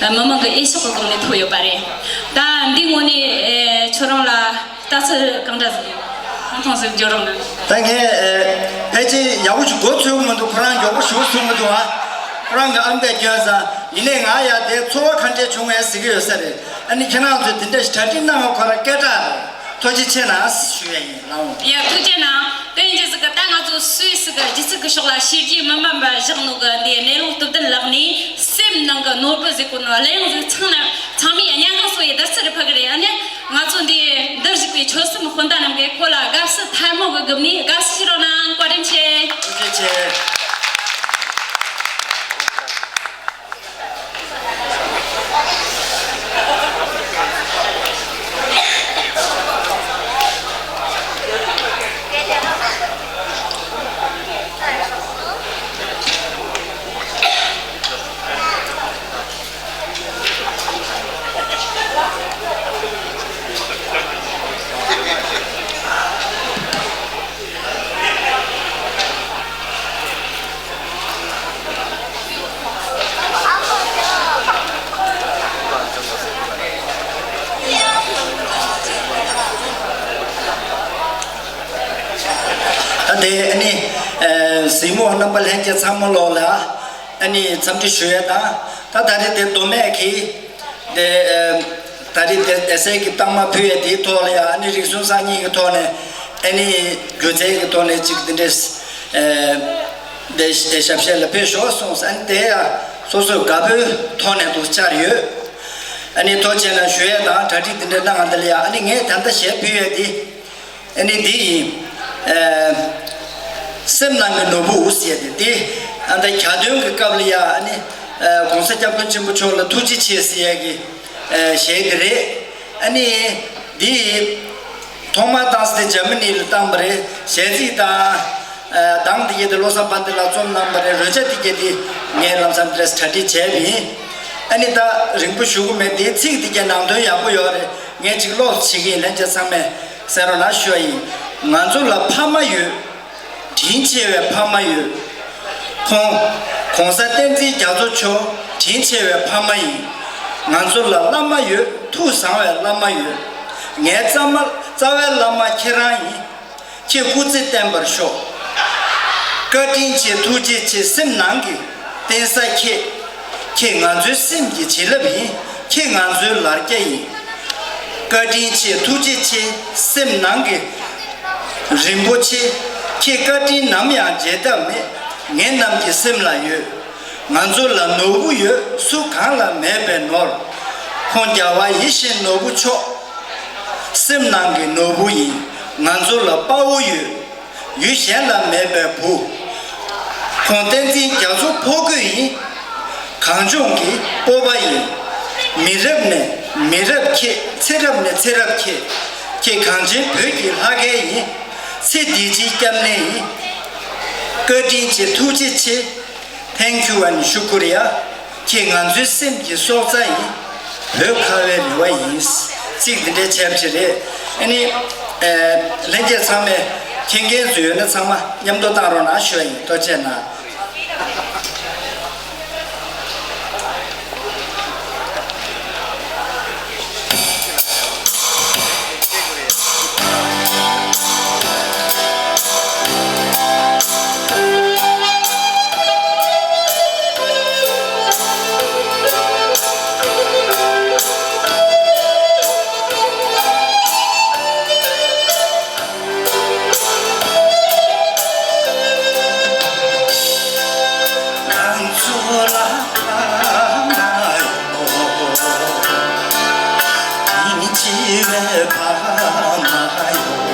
གི། མི་མང་གི་འོས་ཤོག་གི་སྒང་ནས་ཐོབ་ཡོད་པ་རེད། ད་འདི་ངོ་ནས་ཨེ་ཁྱོད་རང་ལ་ལྟ་ཚུལ་གང་འདྲ་ཟིག་ཡོད། ཐུང་ཐུང་ཟིག་བརྗོད་རོགས་གནང་། ད་ངས་ཨེ་ཕལ་ཆེར་ཡག་པོ་ཞིག་གོ་ཚོད་མི་འདུག་ཁོ་རང་མགྱོགས་པོ་ཞུ་ཚུགས་མི་འདུག་ཨ། ཁོ་རང་གི་ཨམ་བདས་སྐྱོན་ས་ཡིན་ནའི་ང་ཡ་དེ་ཚོར་བ་ག་འདྲས་བྱུང་ངས་ཟེར་གི་ཡོད་ས་རེད། ཨ་ནི་ཁྱེད་རང་ཚོས་དེ་འདྲ་ཞིག་གྲ་སྒྲིག་གནང་བ་ཁོ་རང་སྐད་གྲགས་རེད། ཐུགས་རྗེ་ཆེ་གནང་ཞུ་ཡ་ཡིན་ལགས། ཡ། ཐུགས་རྗེ་གནང་། དེ་ཡིན་གྱི་ཟིག་གི་ད་ང་ཚོ་སུད་སི་གི་སྒྱུ་རྩལ་གི་ཕྱོགས་ལ་ཤེས་རྒྱུ་མི་དམན་པ་བཞག་ནོ་གི་འདི་སྣེ་ལེན་སྟོབས་ལྡན་ལགས་ནས་སེམས་ནང་གི་ནོར་བུ་ཟིག་གོ་ནོ་གླུ་དབྱངས་ཟིག་ཚང་ན་ཚང་མས་སྙན་གང་སོ་ཡི་བདག་རྩིས་རེ་ཕུལ་གི་རེད། ཨ་ནི་ང་ཚོ་འདི་འདིར་བཞུགས་པའི་ཆོས་གསུམ་སྤུན་ཟླ་རྣམས་ཀྱིས་ཁོ་ལ་དགའ་བསུ་ཐལ་མོ་གི་སྒོ་ནས་དགའ་བསུ་ཞུ་རོགས་གནང་། བཀའ་དྲིན་ཆེ། ཐུགས་རྗེ་ཆེ། ད་དེ་ཨ་ནི་ཨ་གཟིགས་མོ་རྣམ་པ་ལྷན་རྒྱས་ཚང་མ་ལོག་ལ་ཨ་ནི་འཚམས་འདྲི་ཞུ་ཡས་དང་། ད་ད་རེས་དེ་མདོ་སྨད་ཀྱི་དེ་ཨ་ད་རེས་དེ་ཨེ་སའི་གི་རྟགས་མ་ཕུལ་ཡས་དེའི་ཐོག་ལ་ཡ་ཨ་ནི་རིགས་གསུམ་སང་ཉིན་གྱི་ཐོག་ནས་ཨ་ནི་སྒྱུ་རྩལ་གྱི་ཐོག་ནས་ཅིག་དེ་འདྲས་ཨ་དེ་ཞབས་ཕྱི་ལ་ཕེབས་ཤོག་གསུངས། ཨ་ནི་དེ་ཡ་སོ་སོའི་དགའ་པོའི་ཐོག་ནས་འདུག་བཅར་ཡོད། ཨ་ནི་ཐུགས་རྗེ་ཆེ་ཞུ་ཡས་དང་གྲ་སྒྲིག་དེ་འདྲ་གནང་བ་འདི་ལ་ཡ་ཨ་ནི་ངས་ད་ལྟ་ཞལ་ཕུལ་ཡས་དེ། ཨ་ནི་འདི་ཡིན། ཨ་སེམས་ནང་གི་ནོར་བུ་ཟེར་ཏེ་འདི་ཨ་ད་གྱ་སྟོན་གྱི་སྐབས་ལ་ཡ་ཨ་ནི་ཨ་༸གོང་ས་༸སྐྱབས་མགོན་ཆེན་པོ་མཆོག་ལ་ཐུགས་རྗེ་ཆེ་ཟེར་ཡ་གི་ཨ་གཞས་འདི་རེད། ཨ་ནི་འདི་ཐོག་མར་བཏང་ས་དེ་འཇར་མ་ནི་ལ་བཏང་བ་རེད། གཞས་ཚིག་དང་ཨ་གདངས་འདི་གྱད་དེ་བློ་བཟང་དཔལ་ལྡན་ལགས་རྩོམ་གནང་བ་རེད། རོལ་ཆ་འདི་གྱད་དེ་ངས་ལམ་སང་འདི་འདྲ་གྲ་སྒྲིག་བྱས་པ་ཡིན། ཨ་ནི་ད་རིང་པོ་ཞུ་གི་མེད། འདིའི་ཚིག་འདི་གྱད་ནང་དོན་ཡག་པོ་ཡོད་རེད། ངས་ཅིག་ཀློག་བྱེད་ཀྱི་ཡིན། ལན་ཅན་ཚང་མས་གསན་རོགས་གནང་ཞུ་བ་ཡིན། ང་ཚོ་ལ་ཕ་མ་ཡོད། དྲིན་ཆེ་བའི་ཕ་མ་ཡོད། ཁོང་། ༸གོང་ས་བསྟན་འཛིན་རྒྱ་མཚོ་མཆོག་དྲིན་ཆེ་བའི་ཕ་མ་ཡིན། ང་ཚོ་ལ་བླ་མ་ཡོད། ཐུགས་བཟང་བའི་བླ་མ་ཡོད། ངའི་རྩ་མ་རྩ་བའི་བླ་མ་ཁྱེད་རང་ཡིན། ཁྱེད་སྐུ་ཚེ་བརྟན་པར་ཤོག་བཀའ་དྲིན་ཆེ། ཐུགས་རྗེ་ཆེ། སེམས་ནང་གི་བརྟེན་ས་ཁྱེད། ཁྱེད་ང་ཚོའི་སེམས་ཀྱི་བྱིན་རླབས་ཡིན། ཁྱེད་ང་ཚོའི་ལར་རྒྱ་ཡིན། བཀའ་དྲིན་ཆེ། ཐུགས་རྗེ་ཆེ། སེམས་ནང་གི་རིན་པོ་ཆེ། ཁྱེད་བཀའ་དྲིན་ནམ་ཡང་བརྗེད་ཐབས་མེད། ངེད་རྣམས་ཀྱི་སེམས་ལ་ཡོད། ང་ཚོ་ལ་ནོར་བུ་ཡོད། སུ་གང་ལ་མེད་པའི་ནོར། ཁོང་རྒྱལ་བ་ཡིད་བཞིན་ནོར་བུ་མཆོག་སེམས་ནང་གི་ནོར་བུ་ཡིན། ང་ཚོ་ལ་དཔའ་བོ་ཡོད། ཡུལ་གཞན་ལ་མེད་པའི་བུ། ཁོང་བསྟན་འཛིན་རྒྱ་མཚོ་ཕོ་རྒོད་ཡིན། གངས་ལྗོངས་ཀྱི་སྤོབས་པ་ཡིན། མི་རབས་ནས་མི་རབས་ཁྱེད། ཚེ་རབས་ནས་ཚེ་རབས་ཁྱེད། ཁྱེད་གངས་ཅན་བོད་ཀྱི་ལྷ་སྐལ་ཡིན། ཚེ་འདི་ཕྱིའི་སྐྱབས་གནས་ཡིན། བཀའ་དྲིན་ཆེ། ཐུགས་རྗེ་ཆེ། Thank you and ཤུ་ཀུ་རི་ཡ། ཁྱེད་ང་ཚོའི་སེམས་ཀྱི་སྲོག་རྩ་ཡིན། བོད་ཁ་བའི་རེ་བ་ཡིན། ཚིག་འདི་འདྲའི་ཆབ་ཆེ་རེད། ཨ་ནི། ཨེ། ལྷན་རྒྱས་ཚང་མས་མཁྱེན་མཁན་ཚོ་ཡོད་ན་ཚང་མ་མཉམ་དུ་བཏང་རོགས་གནང་ཞུ་བ་ཡིན། ཐུགས་རྗེ་གནང་། ང་ཚོ་ལ་ཕ་མ་ཡོད། དྲིན་ཆེ་བའི་ཕ་མ་ཡོད།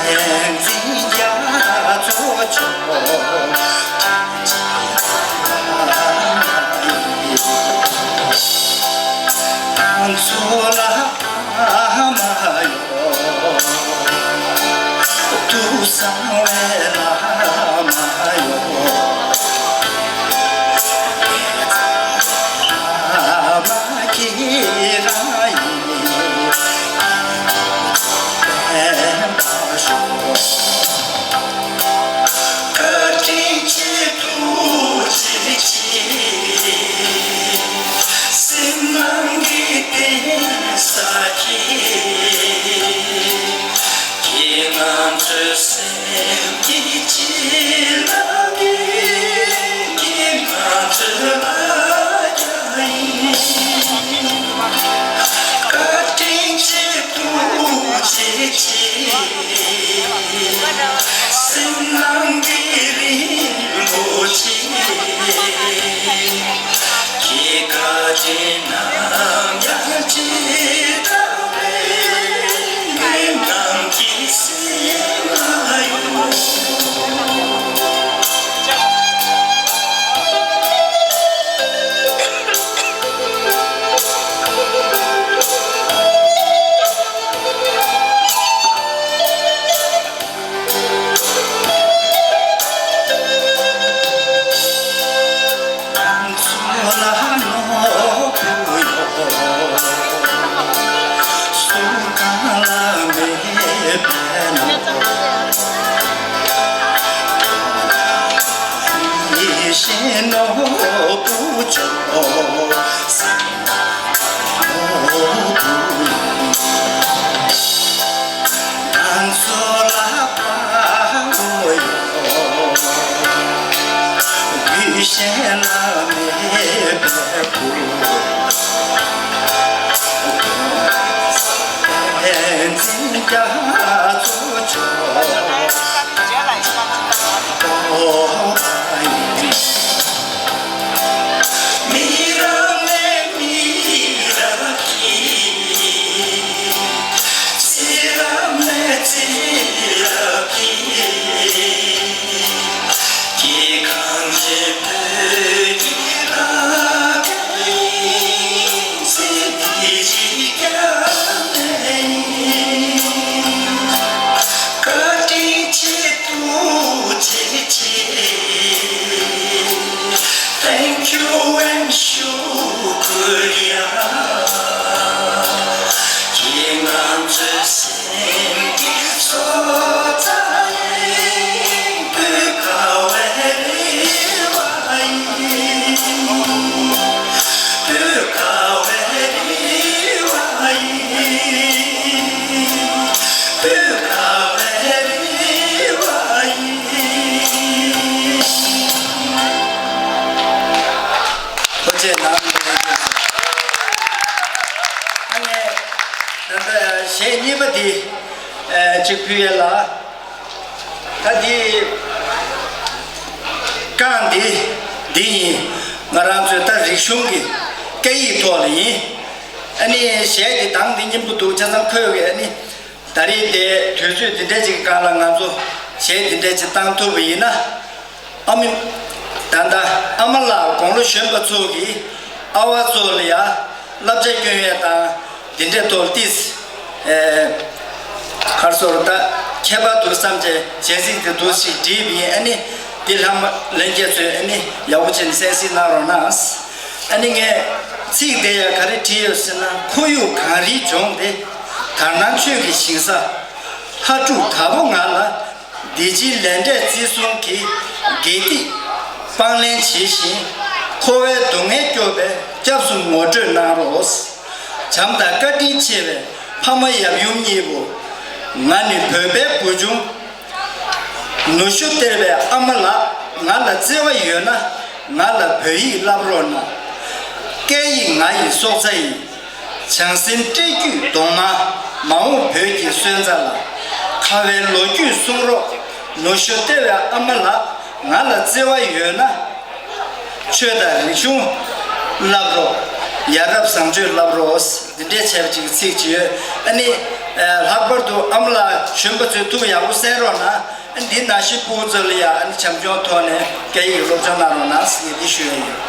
བསྟན་འཛིན་རྒྱ་མཚོ་མཆོག་ང་ཚོ་ལ་ཕ་མ་ཡོད། ཐུགས་གསང་བའི་བླ་མ་ཡོད། ཨ་མ་ཁྱེད་རང་ཡིན། བདེན་པར་ཤོག་བཀའ་དྲིན་ཆེ། ཐུགས་རྗེ་ཆེ། སེམས་ནང་གི་བརྟེན་ས་ཁྱེད། ཁྱེད་ང་ཚོའི་སེམས་ཀྱི་བྱིན་རླབས་ཡིན། ཁྱེད་ང་ཚོའི་ལ་རྒྱ་ཡིན། བཀའ་དྲིན་ཆེ། ཐུགས་རྗེ་ཆེ། སེམས་ནང་གི་རིན་པོ་ཆེ། ཁྱེད་བཀའ་དྲིན་ནམ་ཡང་བརྗེད་ཐབས་མེད། ངེད་རྣམས་ཀྱི་སེམས་ལ་ཡོད། ང་ཚོ་ལ་ནོར་བུ་ཡོད། སུ་གང་ལ་མེད་པའི་ནོར། ཡིད་བཞིན་ནོར་བུ་མཆོག་ང་ཚོ་ལ་དཔའ་བོ་ཡོད། ཡུལ་གཞན་ལ་མེད་པའི་བུ། བསྟན་འཛིན་རྒྱ་མཚོ་མཆོག་ད་ལྟ་གཞས་གཉིས་པ་འདི་ཨ་གཅིག་ཕུལ་ཡ་ལ། ད་འདི་རྐང་འདི་འདི་ཡིན། ང་རང་ཚོའི་ད་རིག་གཞུང་གི་སྐད་ཡིག་ཐོག་ལ་ཡིན། ཨ་ནི་གཞས་འདི་གདངས་འདི་སྙན་པོ་འདུག་ཆ་ཚང་ཁོས་གི་ཨ་ནི། ད་རེས་དེ་དུས་ཚོད་འདི་འདྲ་ཅིག་སྒང་ལ་ང་ཚོ་གཞས་འདི་འདྲ་ཅིག་བཏང་ཐུབ་པ་ཡིན་ན། ཨ་མི། ད་ལྟ་ཨ་མ་ལགས་དགུང་ལོ་གཞོན་པ་ཚོ་གིས་ཨ་བ་ཚོ་ལ་ཡ་བསླབ་བྱ་སྐྱོན་ཡས་དང་འདི་འདྲའི་ཐོག་ཏིས། ཨེ། ཁར་སོར་ད་ཁྱད་པར་དུ་བསམ་བྱས་བྱས་ཚིག་དེ་འདུག་ཞིག་བྲིས་པ་ཡིན། ཨ་ནི་འདི་ལྷག་མ་ལྷན་རྒྱས་ཚོས་ཨ་ནི་ཡག་པོ་བྱས་ནས་གསན་གཟིགས་གནང་རོགས་གནང་། ཨ་ནི་ངས་ཚིག་དེ་ཡ་ག་རེ་བྲིས་ཡོད་ཟེར་ན། ཁོར་ཡུག་གངས་རིའི་ལྗོངས་དེ་དར་ནག་ཆོས་ཀྱི་ཞིང་ས། ལྷ་ཕྲུག་དྭགས་པོ་ང་ལ་བདེ་སྐྱིད་ལས་འབྲས་བརྩི་སྲུང་གི་དགེ་སྡིག་དཔང་ལེན་བྱེད་བཞིན། འཁོར་བའི་སྡུག་བསྔལ་སྐྱོབ་པའི་སྐྱབས་སུ་ངོ་སྤྲོད་གནང་རོགས། བྱམས་དང་བཀའ་དྲིན་ཆེ་བའི་ཕ་མ་ཡབ་ཡུམ་གཉིས་པོ། ང་ནི་བོད་པའི་བུ་ཆུང་། ནུ་ཞོ་སྟེར་བའི་ཨ་མ་ལགས། ང་ལ་བརྩེ་བ་ཡོད་ན་ང་ལ་བོད་ཡིག་བསླབ་རོགས་གནང་། སྐད་ཡིག་ང་ཡི་སྲོག་རྩ་ཡིན། བྱང་སེམས་སྤྲེལ་རྒྱུད་གདོང་དམར། མ་འོངས་བོད་ཀྱི་སོན་རྩ་ལ། ཁ་བའི་ལོ་རྒྱུས་གསུང་རོགས། ནུ་ཞོ་སྟེར་བའི་ཨ་མ་ལགས། ང་ལ་བརྩེ་བ་ཡོད་ན་ཆོས་དང་རིག་གཞུང་བསླབ་རོགས། ཡ་རབས་བཟང་སྤྱོད་བསླབ་རོགས། འདི་འདྲའི་བྱས་པ་ཅིག་གི་ཚིག་ཅིག་ཡོད། ཨ་ནི་ལྷག་པར་དུ་ཨ་མ་ལགས་གཞོན་པ་ཚོས་ཐུགས་ཡག་པོ་གསན་རོགས་གནང་། འདི་ནང་བཞིན་ཕྲུ་གུ་ཚོ་ལ་ཡང་བྱམས་སྐྱོང་ཐོག་ནས་སྐད་ཡིག་སློབ་སྦྱོང་གནང་རོགས་གནང་ཟེར་ནས་འདི་ཞུ་ཡ་ཡིན།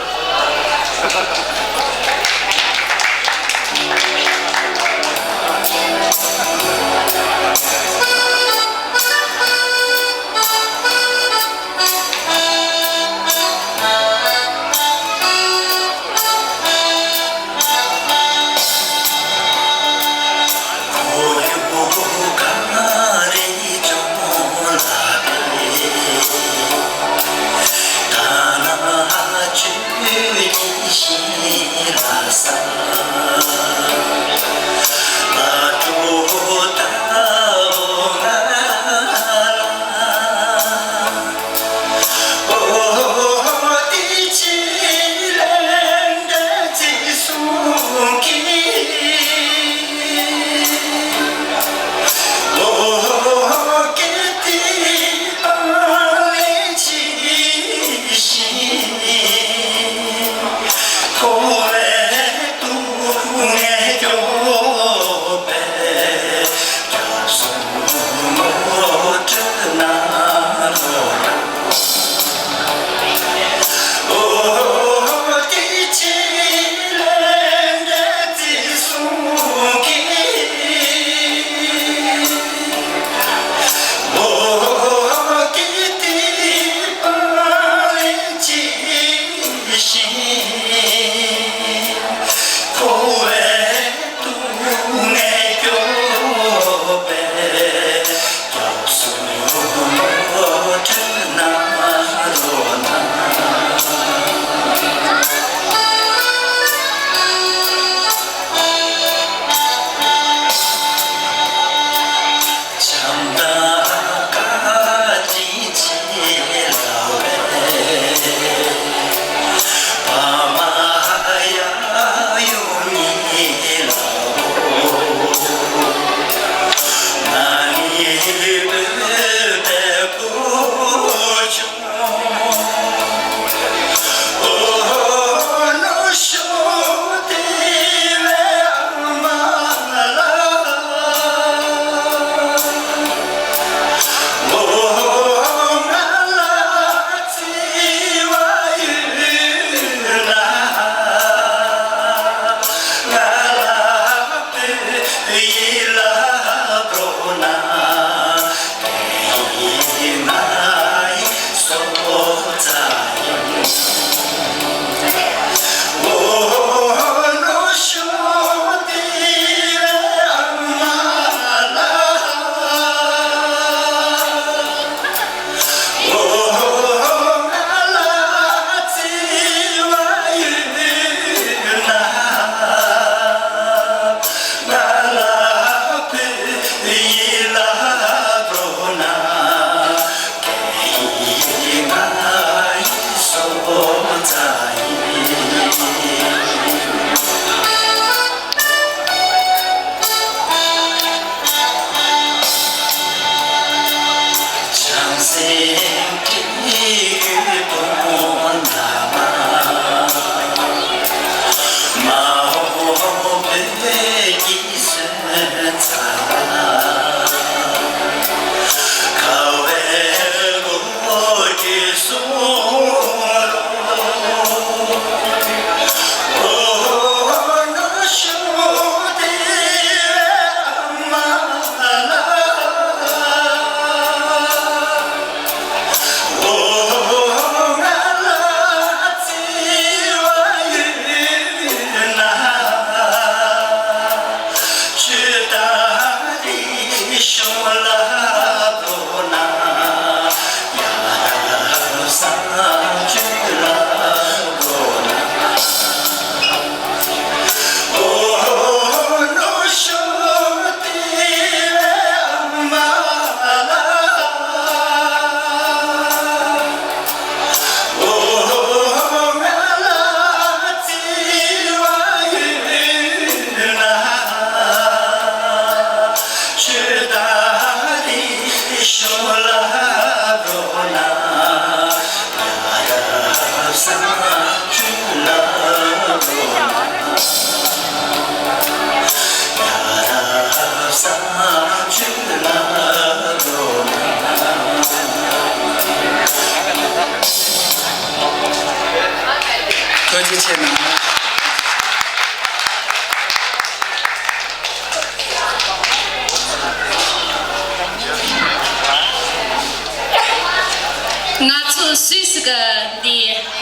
ང་ཚོ་སུད་སི་གི་འདི་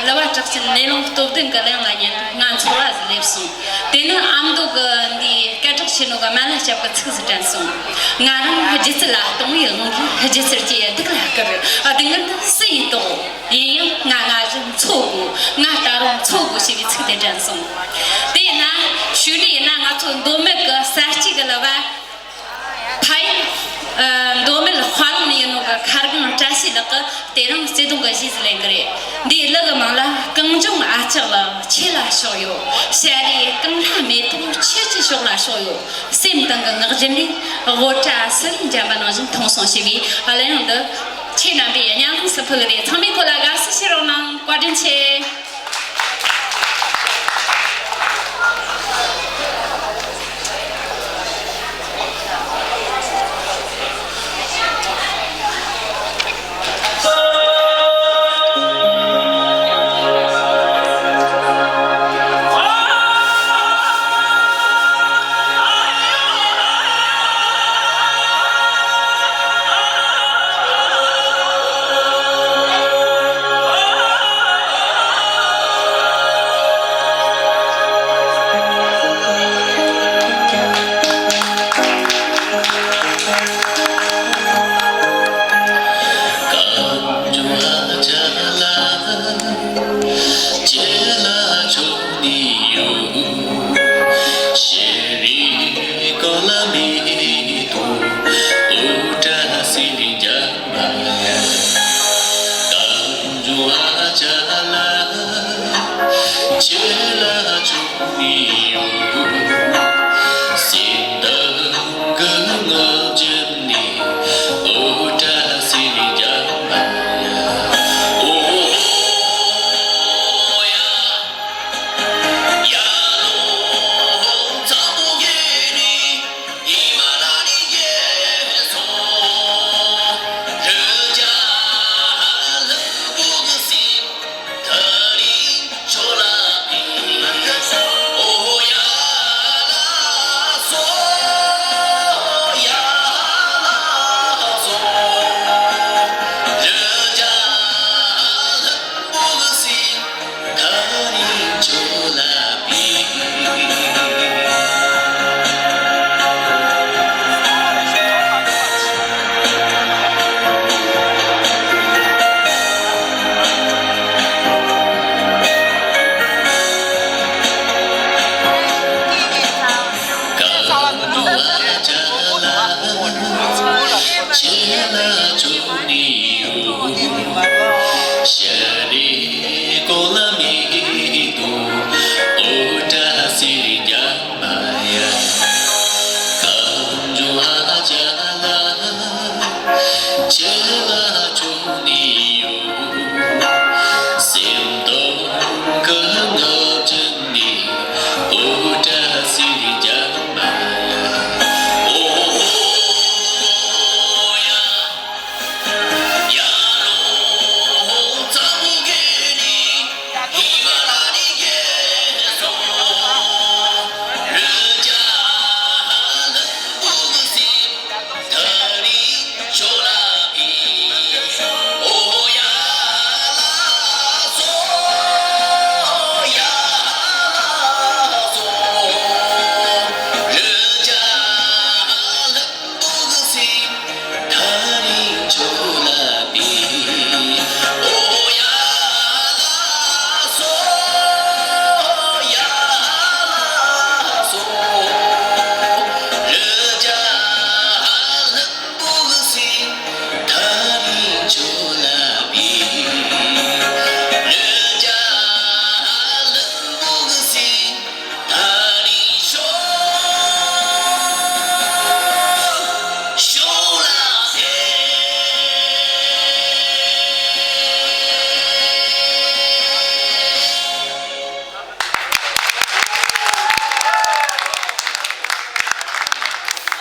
གླུ་བ་གྲགས་ཅན་ནེ་ལོང་སྟོབས་ལྡན་གྱི་གླུ་དབྱངས་ལ་ཉན་ང་ཚོར་བ་ཟིག་སླེབས་སོང་། དེ་ནི་ཨ་མདོ་གི་འདི་སྐད་གྲགས་ཆེ་ནོ་གི་སྨན་བླ་སྐྱབས་ཀྱི་ཚིག་ཟིག་དྲན་སོང་། ང་རང་སྒྱུ་རྩལ་ལ་གཏོང་བའི་དབང་གིས་སྒྱུ་རྩལ་གྱི་སྡུག་ལ་སྐུར། སྡུག་བསྔལ་འདི་སུ་ཡིས་རྟོགས། ཡིན་ཡང་ང་ང་བཞིན་འཚོ་དགོས། ང་ད་རུང་འཚོ་དགོས་ཞེས་པའི་ཚིག་དེ་དྲན་སོང་། དེས་ན་ཕྱི་ནས་ཡིན་ན་ང་ཚོ་མདོ་སྨད་ཀྱི་ས་སྐྱ་གི་གླུ་བ། ཕ་ཡུལ། ཨ། མདོ་སྨད་དཔའ་ལུང་ཡིན་ནོ་གི་མཁར་སྒང་བཀྲ་ཤིས་ལགས་ཀྱིས་དེ་རིང་བརྩེ་དུང་གི་གཞས་ཟིག་ལེན་གི་རེད། འདིའི་གླུ་གི་མིང་ལ་གངས་ལྗོངས་ཨ་ལྕགས་ལ་ཁྱེད་ལ་ཕྱོགས་ཡོད། ཞལ་རས་གངས་ལྷ་མེ་ཏོག་ཁྱེད་ཀྱི་ཕྱོགས་ལ་ཕྱོགས་ཡོད། སེམས་གཏིང་གི་ངག་རྒྱུན་ལས་དབུ་སྐྲ་སུ་རིང་འཇམ་པ་ནང་བཞིན་མཐོང་སོང་ཞེས་པའི་གླུ་དབྱངས་འདི་ཁྱེད་རྣམ་པས་སྙན་ལམ་སུ་ཕུལ་གི་རེད། ཚང་མས་ཁོ་ལ་དགའ་བསུ་ཞུ་རོགས་གནང་། བཀའ་དྲིན་ཆེ།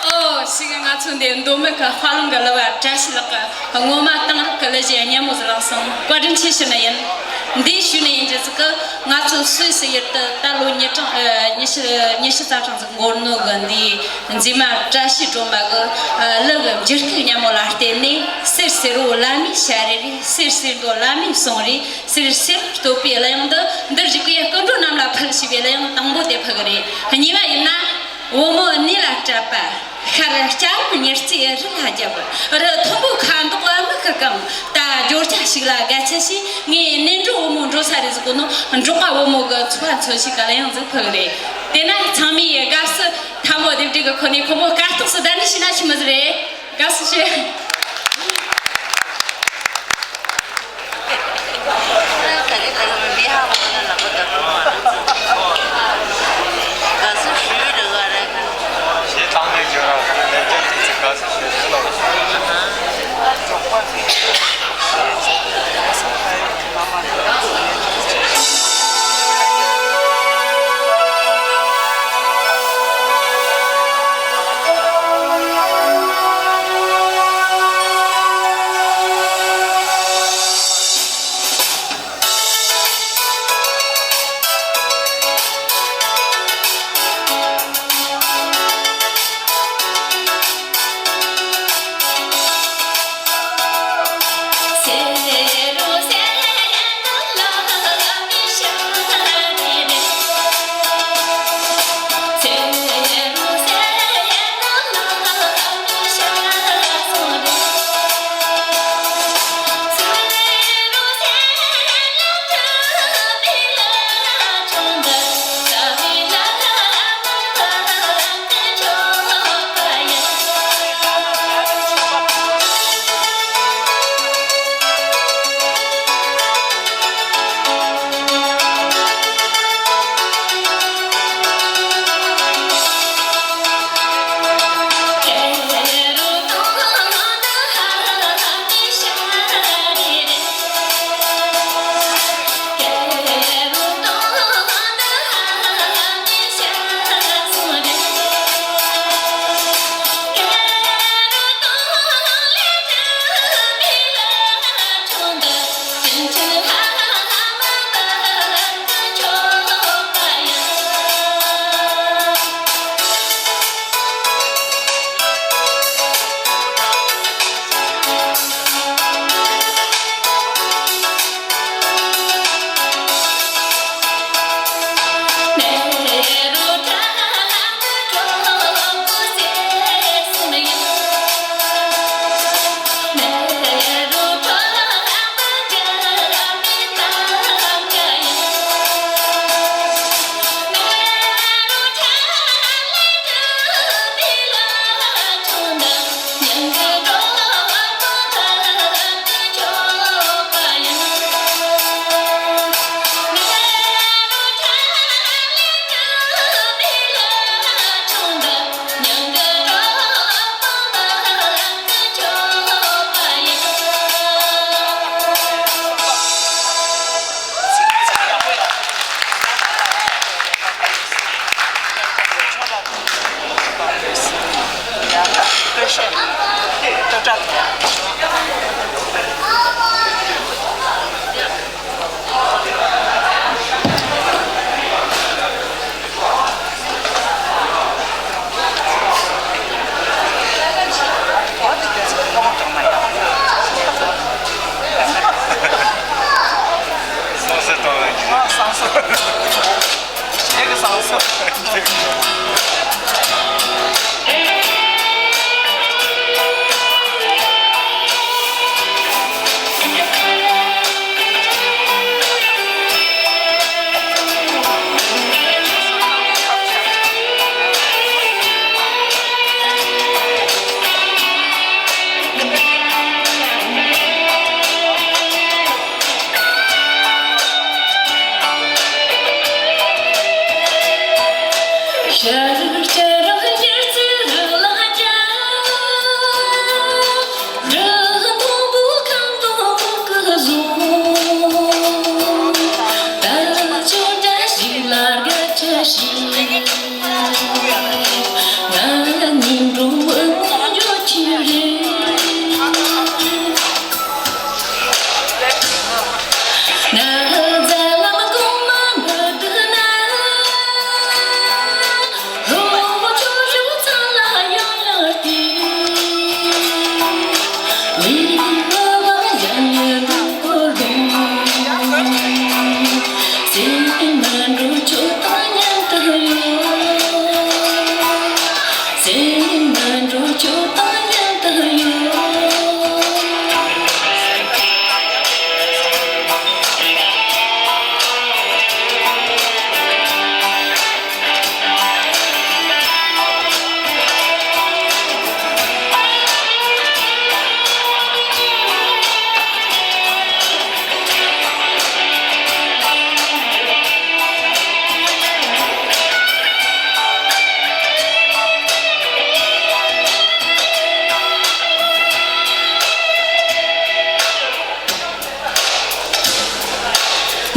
ཨོ། ཞིག་ང་ཚོ་འདི་མདོ་སྨད་ཀྱི་དཔའ་ལུང་གི་གླུ་བ་བཀྲ་ཤིས་ལགས་ཀྱིས་ངོ་མ་གཏང་རག་གི་གླུ་གཞས་སྙན་མོ་ཟིག་བླངས་སོང་། བཀའ་དྲིན་ཆེ་ཞུ་ནི་ཡིན། འདི་ཞུས་ནས་ཡིན་རྒྱུ་ཟིག་གི། ང་ཚོ་སུད་སི་ཡུལ་དུ་ད་ལོ་ཉི་གྲངས་ཨ་ཉི་ཤུ་ཉི་ཤུ་རྩ་གྲངས་ཟིག་འགོར་ནོ་གི་འདི་མཛེས་མ་བཀྲ་ཤིས་སྒྲོལ་མ་གི་ཨ་གླུ་གི་འགྱུར་ཁུག་སྙན་མོ་ལ་བརྟེན་ནས། སེར་སེར་བོ་ལ་མའི་ཞལ་རས་རེད། སེར་སེར་མདོ་ལ་མའི་གསུང་རེད། སེར་སེར་བསྟོད་པའི་གླུ་དབྱངས་འདི་འདིར་བཞུགས་པའི་སྐུ་མགྲོན་རྣམས་ལ་ཕུལ་ཞེས་པའི་གླུ་དབྱངས་དང་པོ་དེ་ཕུལ་གི་རེད། གཉིས་པ་ཡིན་ན། བུ་མོ་གནས་ལ་སྤྲད་པ། ཤར་སྐྱ་རེངས་ཉི་རྩེའི་རི་ལ་བརྒྱབ། རི་མཐོན་པོ་ཁ་མདོག་དམུ་ཁ་གང་། ད་བརྗོད་བྱ་ཞིག་ལ་དགའ་ཆེ་ཞེས། ངའི་ནེ་འབྲུག་བུ་མོ་འགྲོ་ས་རེད་ཟེར་གོ་ནོ། འབྲོག་པ་བུ་མོ་གི་ཚོ་བ་འཚོལ་ཞིག་གི་གླུ་དབྱངས་ཟིག་ཕུལ་གི་རེད། དེ་ན་ཚང་མས་དགའ་བསུ་ཐལ་མོ་རྡེབ་སྒྲིག་གི་ཁོ་ནས་ཁོ་མོ་དཀའ་ཐུག་སུ་བསྡད་ནས་ཤི་ན་ཆི་མོ་ཟིག་རེད། དགའ་བསུ་ཞུ།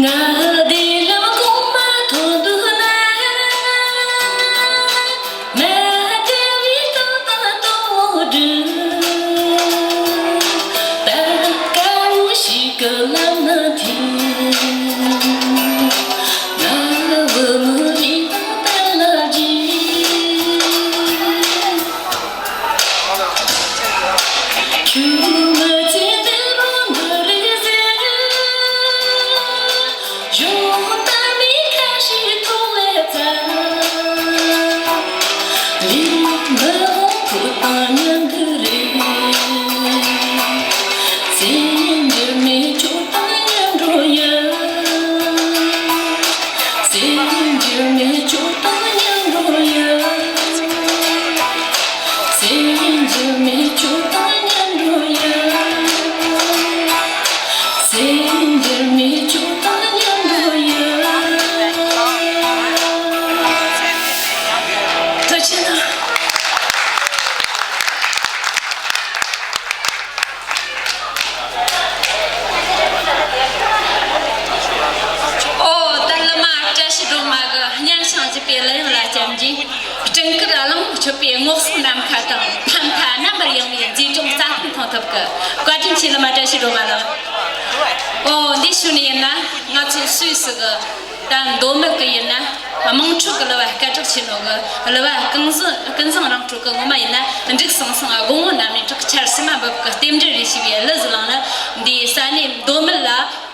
ང་འདི་ལམ་གོང་མ་ཐོན་འདུག་ན། མ་བདེ་བའི་རྟགས་དང་རྟོག་འགྲོ། ད་དཀར་པོ་ཞིག་གི་ལམ་ན་ཐིམ། ང་བུ་མོ་ཡིན་པ་ལ་བརྗེད། ཆུ་མ་ཚན་དེ་རུ་འདི་རེད་ཟེར། གཞུང་ད་མི་ཁ་ཤས་ཐོག་ལས་ཚར། ལས་མི་འོང་ཁོ་དང་མཉམ་དུ་རེད། སེམས་འགྱུར་མེད་ཁྱོད་དང་མཉམ་འགྲོ་ཡ། སེམས་འགྱུར་མེད་ཁྱོད་དང་མཉམ་འགྲོ་ཡ། སེམས་འགྱུར་མེད་ཁྱོད་དང་མཉམ་འགྲོ་ཡ། སེམས་འགྱུར་མེད་ཁྱོད་དང་མཉམ་འགྲོ་ཡ། ཐུགས་རྗེ་གནང་། ཨོ། ད་བླ་མ་བཀྲ་ཤིས་སྒྲོལ་མ་གི་སྙན་ཞིང་འཇེབས་པའི་གླུ་དབྱངས་ལ་བཅར་གྱིས། སྤྲིན་དཀར་གླང་པོ་མཆོད་པའི་སྔོ་སོག་ནམ་མཁའ་དང་ཕ་མཐའ་རྣམ་པར་ཡངས་པའི་མཛེས་ལྗོངས་རྩྭ་ཐང་མཐོང་ཐུབ་ཀི། བཀའ་དྲིན་ཆེ་བླ་མ་བཀྲ་ཤིས་སྒྲོལ་མ་ལགས། ཨོ། འདི་ཞུ་ནི་ཡིན་ན་ང་ཚོ་སུད་སི་གི་ད་མདོ་སྨད་གི་ཡིན་ན་དམངས་ཁྲོད་གི་གླུ་བ་སྐད་གྲགས་ཆེ་ནོ་གི་གླུ་བ་ཀུན་བཟང་ཀུན་བཟང་རང་གྲོལ་གི་ངོ་མ་ཡིན་ན་འབྲུག་སང་སང་དགུང་ལོ་ན་མི་དྲག་ཆར་ཕྱི་མ་འབབ་གི་རྟེན་འབྲེལ་རེ་ཞུ་བའི་གླུ་ཟིག་བླངས་ན། འདི་ས་གནས་མདོ་སྨད་ལ་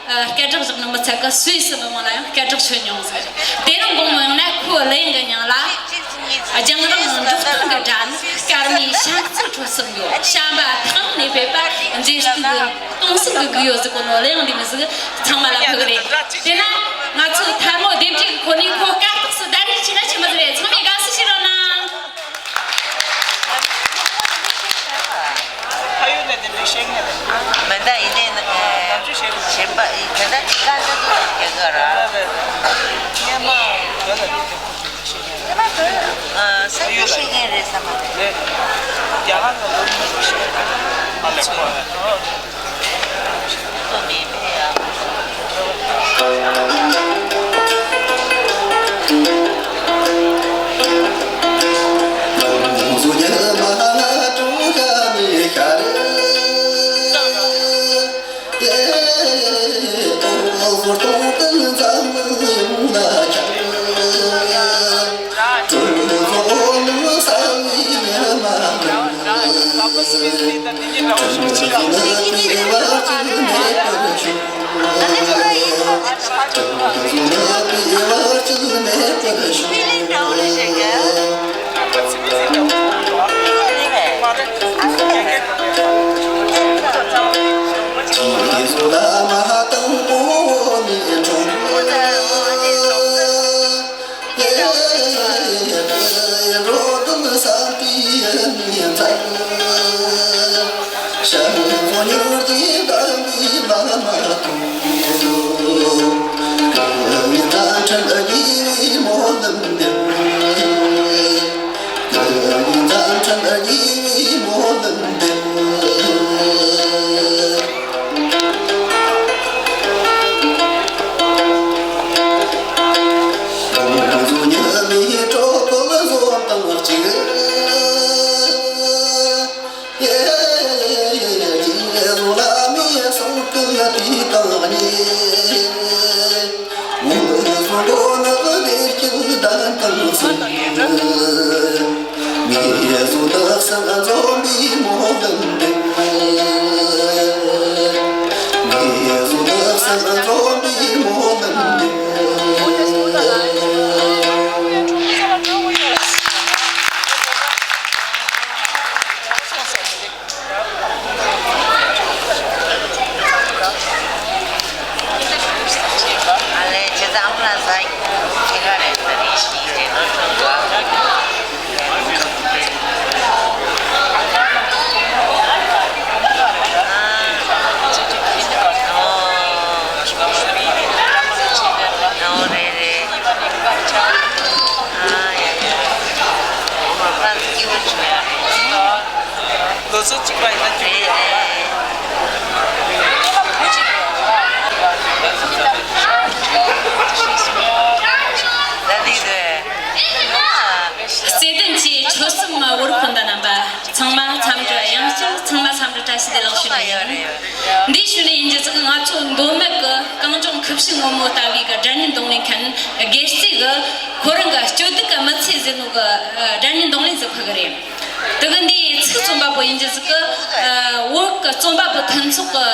སྐད་གྲགས་བཞག་ནི་མི་ཚད་གི་སུད་སི་མི་མང་ལ་ཡང་སྐད་གྲགས་ཆོད་མྱོང་ཟིག་རེད། དེ་རིང་དགོང་མོ་ཡང་ན་ཁོའི་གླུ་དབྱངས་གི་མྱིང་ལ། རྒྱང་རིང་འབྲོག་སྟོན་གྱི་སྒྲ་ནི་སྐར་མའི་ཤ་ཚིག་ཁྲོད་སུ་ཡོད། བྱམས་པ་ཐང་ནས་ཕེབས་པ་མཛེས་སྡུག་གི་གཏིང་ཟབ་ཀྱི་སྒུག་ཡོད་ཟིག་གོ་ནོ་གླུ་དབྱངས་འདི་མི་ཟིག་ཚང་མ་ལ་ཕུལ་གི་རེད། དེ་ན་ང་ཚོའི་ཐལ་མོ་སྡེབ་གཅིག་གི་སྒོ་ནས་ཁོ་སྐབས་ཐོག་སུ་བདམས་ཐོན་བྱས་ན་ཆི་མོ་ཟིག་རེད། ཚང་མས་དགའ་བསུ་ཞུ་རོགས་གནང་། ཕ་ཡུལ་ནས་དེ་འདྲའི་བཤད་མཁན་རེད། མི་འདྲ་ཡིན་ནས་ནི་ང་ང་ཚོ་བཤད་གི་གཞན་པ་ཡིན་དེ་འདྲ་ཅིག་ག་འདྲ་འདུག་ལ་སྐད་ག་ར། རེད་རེད། སྔོན་མ་བོད་ལ་དེ་འདྲ་ཁོ་དེ་འདྲ་བཤད་མཁན་རེད། ཨ། ས་ཡུལ་བཤད་མཁན་རེད་བསམ་པ་རེད། རེད། རྒྱ་གར་ལ་ལོ་མི་བཤད་མཁན་རེད། ཨ་ལས་ཁོ་རེད། དང་ལ་ཟ་ཡི་ཁྱེད་ག་རེ་ཟ་རེ་ཞིག་རེད་ལོ་ཁྲོམ་ག་ཨོ་རེད་རེད། ཨ་ཡ་ཡ། ང་སྐྱིད་པོ་བྱུང་ཡ་རེད། ལོ་ཚོད་གཅིག་པ་ཡིན་ན་སྐྱིད་པོ་ཡོད་རེད། ད་འདི་དེ། བརྩེ་ལྡན་གྱི་ཆོལ་གསུམ་བོད་རིགས་སྤུན་ཟླ་རྣམ་པ་ཚང་མ་འཚམས་འདྲི། ཡང་བསྐྱར་ཚང་མ་འཚམས་འདྲི་བཀྲ་ཤིས་བདེ་ལེགས་ཞུ་ནི་ཡིན། འདི་ཞུ་ནི་ཡིན་རྒྱུ་ཟིག་ང་ཚོ་མདོ་སྨད་ཀྱི་གངས་ལྗོངས་ཁུ་བྱུག་སྔོན་མོ་ལྟ་བུའི་གི་སྒྲ་སྙན་རྡུང་ལེན་མཁན་སྒེར་རྩེ་གི་ཁོ་རང་གི་སྐྱིད་སྡུག་གི་མི་ཚེ་ཟེར་ནོ་གི་སྒྲ་སྙན་རྡུང་ལེན་ཟིག་ཕུལ་གི་རེད། དེ་གི་འདིའི་ཚིག་རྩོམ་པ་པོ་ཡིན་རྒྱུ་ཟིག་གི་བོད་ཀྱི་རྩོམ་པ་པོ་མཐུན་ཚོགས་ཀྱི་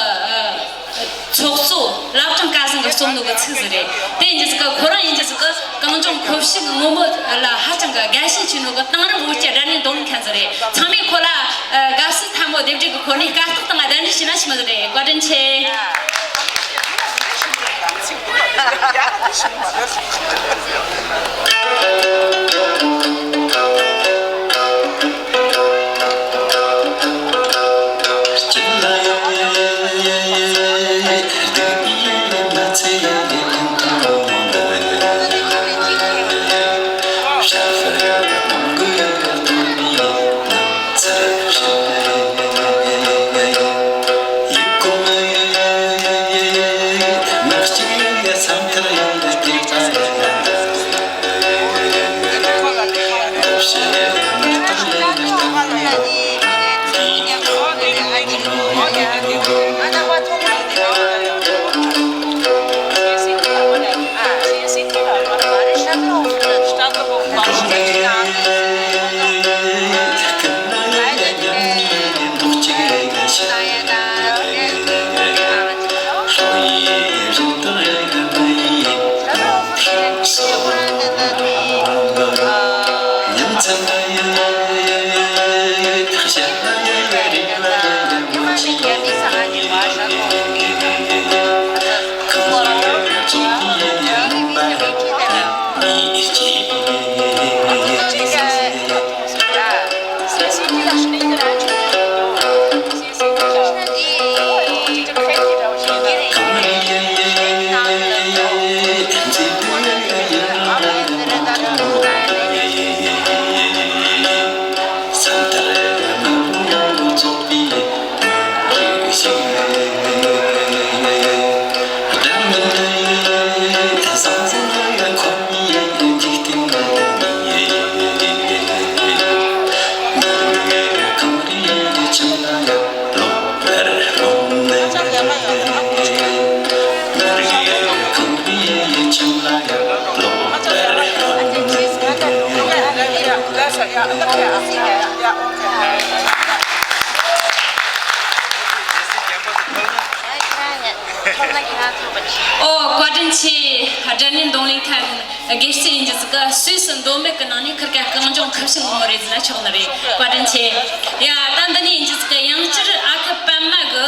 ཚོགས་གཙོ་བླ་བྲང་སྐལ་བཟང་གིས་རྩོམ་ནོ་གི་ཚིག་ཟིག་རེད། དེ་ཡིན་རྒྱུ་ཟིག་གི་ཁོ་རང་ཡིན་རྒྱུ་ཟིག་གི་གངས་ལྗོངས་ཁུ་བྱུག་སྔོན་མོ་ལ་ཧ་ཅང་གི་དགའ་ཞེན་ཆེ་ནོ་གི་གཏིང་རིམ་བོད་ཀྱི་སྒྲ་སྙན་རྡུང་ལེན་མཁན་ཟིག་རེད། ཚང་མས་ཁོ་ལ་དགའ་བསུ་ཐལ་མོ་རྡེབ་སྒྲིག་གི་སྒོ་ནས་སྐད་ཐོག་སྟེང་ལ་གདན་འདྲེན་ཞུས་ན་ཤི་མ་ཟིག་རེད། བཀའ་དྲིན་ཆེ། ཨོ། བཀའ་དྲིན་ཆེ། སྒྲ་སྙན་རྡུང་ལེན་མཁན་དགེ་བཤེས་ཡིན་རྒྱུ་ཟིག་ག་སུད་སི་མདོ་སྨད་ཀྱི་ནང་ནས་ཁིར་ཀ་གངས་ལྗོངས་ཁུ་བྱུག་སྔོན་མོ་རེད་ཟེར་ན་ཆོག་ནི་རེད། བཀའ་དྲིན་ཆེ། ཡ། ད་འདི་ནས་ཡིན་རྒྱུ་ཟིག་ག་ཡང་བསྐྱར་ཨ་ཁུ་པད་མ་གི་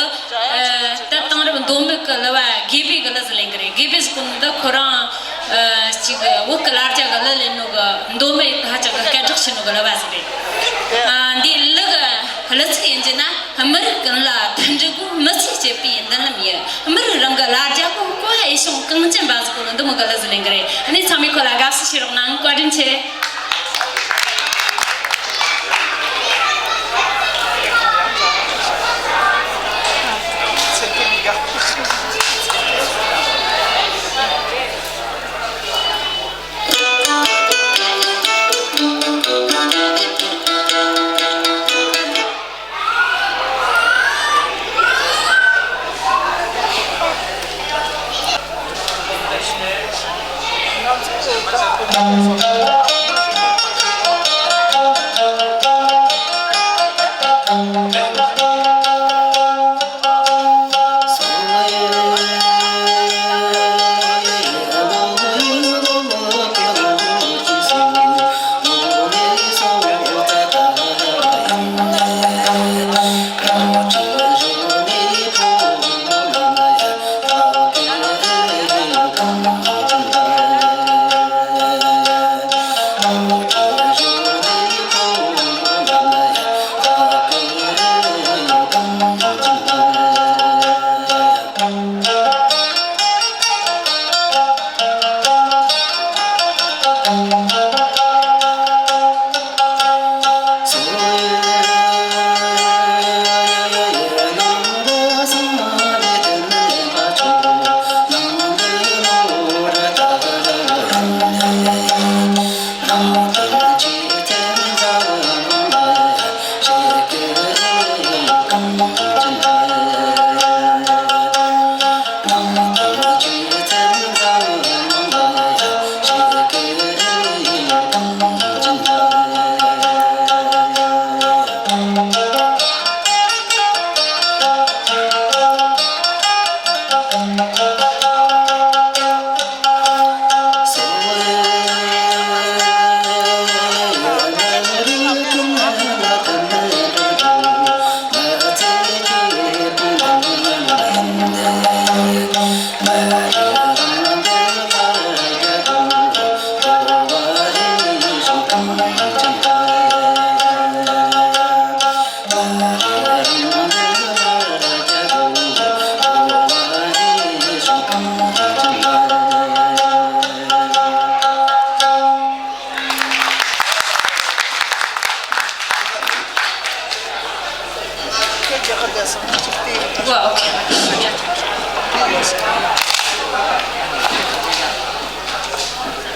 ད་དེང་རབས་མདོ་སྨད་ཀྱི་གླུ་བ་དགེ་བཤེས་ཀྱི་གླུ་ཟིག་ལེན་གི་རེད། དགེ་བཤེས་ཟེར་གོ་ནོ་འདི་ཁོ་རང་ཅིག་བོད་ཀྱི་ལ་རྒྱ་གི་གླུ་ལེན་ནོ་གི་མདོ་སྨད་ཧ་ཅང་གི་སྐད་གྲགས་ཆེ་ནོ་གི་གླུ་བ་ཟིག་རེད། ཨ། འདིའི་གླུ་གི་གླུ་ཚིག་ཡིན་རྒྱུ་ན། མི་རིགས་ཀུན་ལ་མཐུན་སྒྲིལ་དགོས། མི་ཚེ་གཅེས་པའི་མདུན་ལམ་ཡིན། མི་རིགས་རང་གི་ལ་རྒྱ་གོ་གོ་ཡ་ཡེ་ཤོང་གངས་ཅན་པ་ཟིག་གོ་ནོ་འདི་མོ་གི་གླུ་ཟིག་ལེན་གི་རེད། ཨ་ནི་ཚང་མས་ཁོ་ལ་དགའ་བསུ་བྱེད་རོགས་གནང་། བཀའ་དྲིན་ཆེ།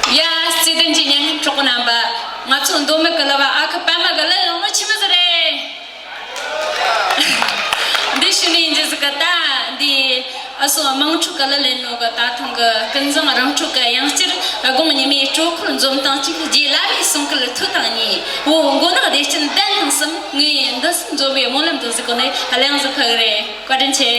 ཡ། བརྩེ་ལྡན་གྱི་གཉེན་ཉེ་གྲོགས་པོ་རྣམ་པ། ང་ཚོ་མདོ་སྨད་ཀྱི་གླུ་བ་ཨ་ཁུ་པད་མ་གི་གླུ་ཡག་མོ་ཆི་མོ་ཟིག་རེད། འདི་ཞུ་ནི་ཡིན་གྱི་ཟིག་གི། ད་འདི་ཨ་སོ་དམངས་ཁྲོད་ཀྱི་གླུ་ལེན་ནོ་གི། ད་ཐེངས་གི་ཀུན་བཟང་རང་འཁྲོད་ཀྱི་ཡང་བསྐྱར་དགུང་ཉི་མའི་སྤྲོ་འཁོལ་འཛོམས་སྟངས་གཅིག་རྗེ་བླ་མའི་གསུང་སྐད་ཐོས་དང་གཉིས། འོ་མགོ་ནག་བདེ་སྐྱིད་ལྡན་དང་གསུམ། ངས་འདི་གསུམ་འཛོམས་པའི་སྨོན་ལམ་འདི་ཟིག་གོ་ནས་གླུ་ཡང་ཟིག་ཕུལ་གི་རེད། བཀའ་དྲིན་ཆེ།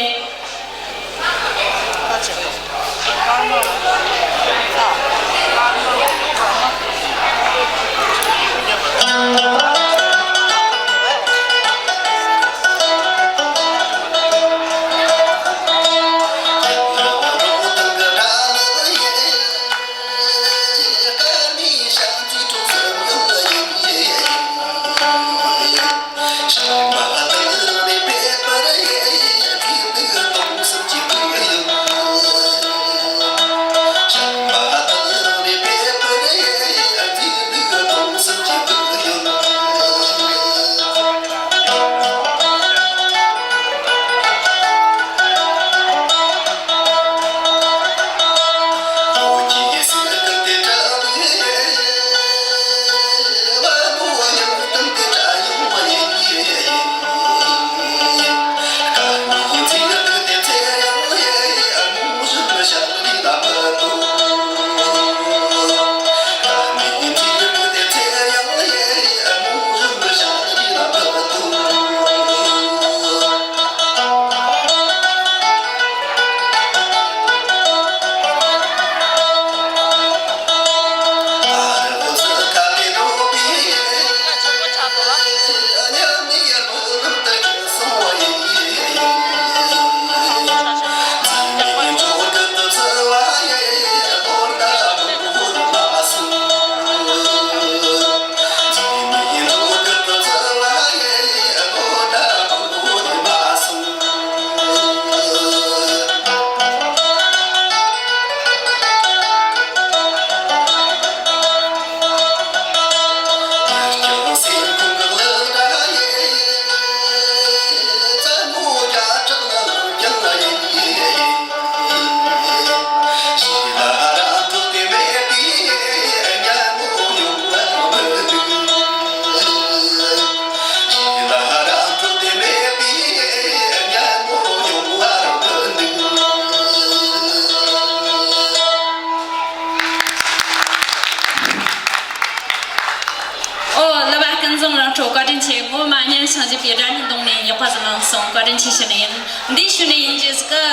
ཨོ། གླུ་བ་ཀུན་བཟང་རང་འཁྲོད་བཀའ་དྲིན་ཆེ། ངོ་མ་སྙན་ཞིང་འཇེབས་པའི་སྒྲ་སྙན་གདོང་ནས་རྙོག་པ་ཟིག་ལངས་སོང་། བཀའ་དྲིན་ཆེ་ཞུ་ནི་ཡིན། འདི་ཞུ་ནི་ཡིན་རྒྱུ་ཟིག་གི།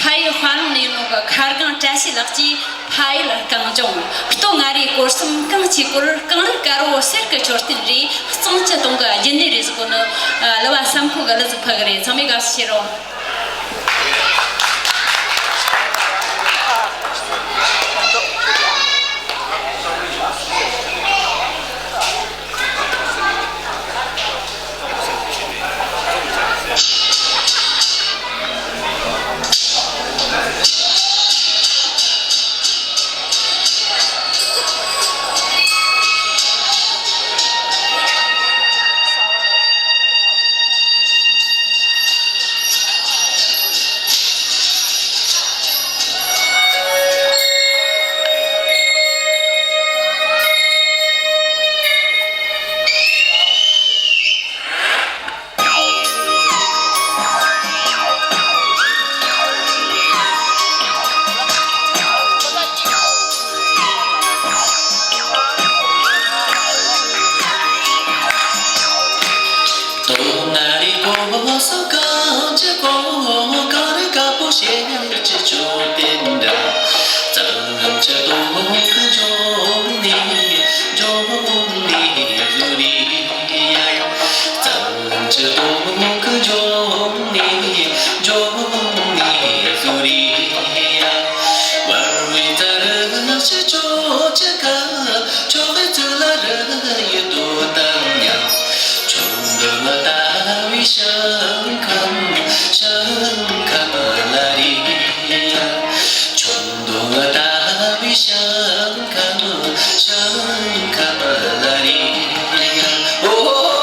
ཕ་ཡུལ་ཧྥ་ལུང་ནས་ཡོང་ནོ་གི་མཁར་སྒང་བཀྲ་ཤིས་ལགས་ཀྱིས། ཕ་ཡུལ་གངས་ལྗོངས་སྟོད་མངའ་རིས་སྐོར་གསུམ་གངས་ཀྱི་སྐོར། གངས་རི་དཀར་པོ་གསེར་གྱི་མཆོད་རྟེན་རེད། གཙང་ཆུ་དུང་གི་རྒྱུན་གནས་རེད་ཟེར་གོ་ནི། ཨ། གླུ་བ་བསམ་འཁོར་གི་གླུ་ཟིག་ཕུལ་གི་རེད། ཚང་མས་དགའ་བསུ་བྱེད་རོགས། སོ་གང་ཅི་གོ་ག་རི་ཀ་པོ་ཤེར་ཅི་ཅོ་ཏེན་དྲ། ཙམ་ཅི་དོ་ཀུ་ཇོ་ནི་ཇོ་ནི་ཟུ་རི་ཡ། ཙམ་ཅི་དོ་ཀུ་ཇོ་ནི་ཇོ་ནི་ཟུ་རི་ཡ། བར་བའི་ཙ་རི་ནག་ཅི་ཅོ་ཅི་ཀ་ཆོ་གི་ཙུ་ལ་རི་ཡི་དོ་དམ་ཉམས། ཆུང་དུ་ལ་ལྟ་བའི་ཞིང་ཁམས་ཞིང་ཁམས་ལ་རེ་ཡ། ཆུང་དུ་ལ་ལྟ་བའི་ཞིང་ཁམས་ཞིང་ཁམས་ལ་རེ་ཡ། ཨོ།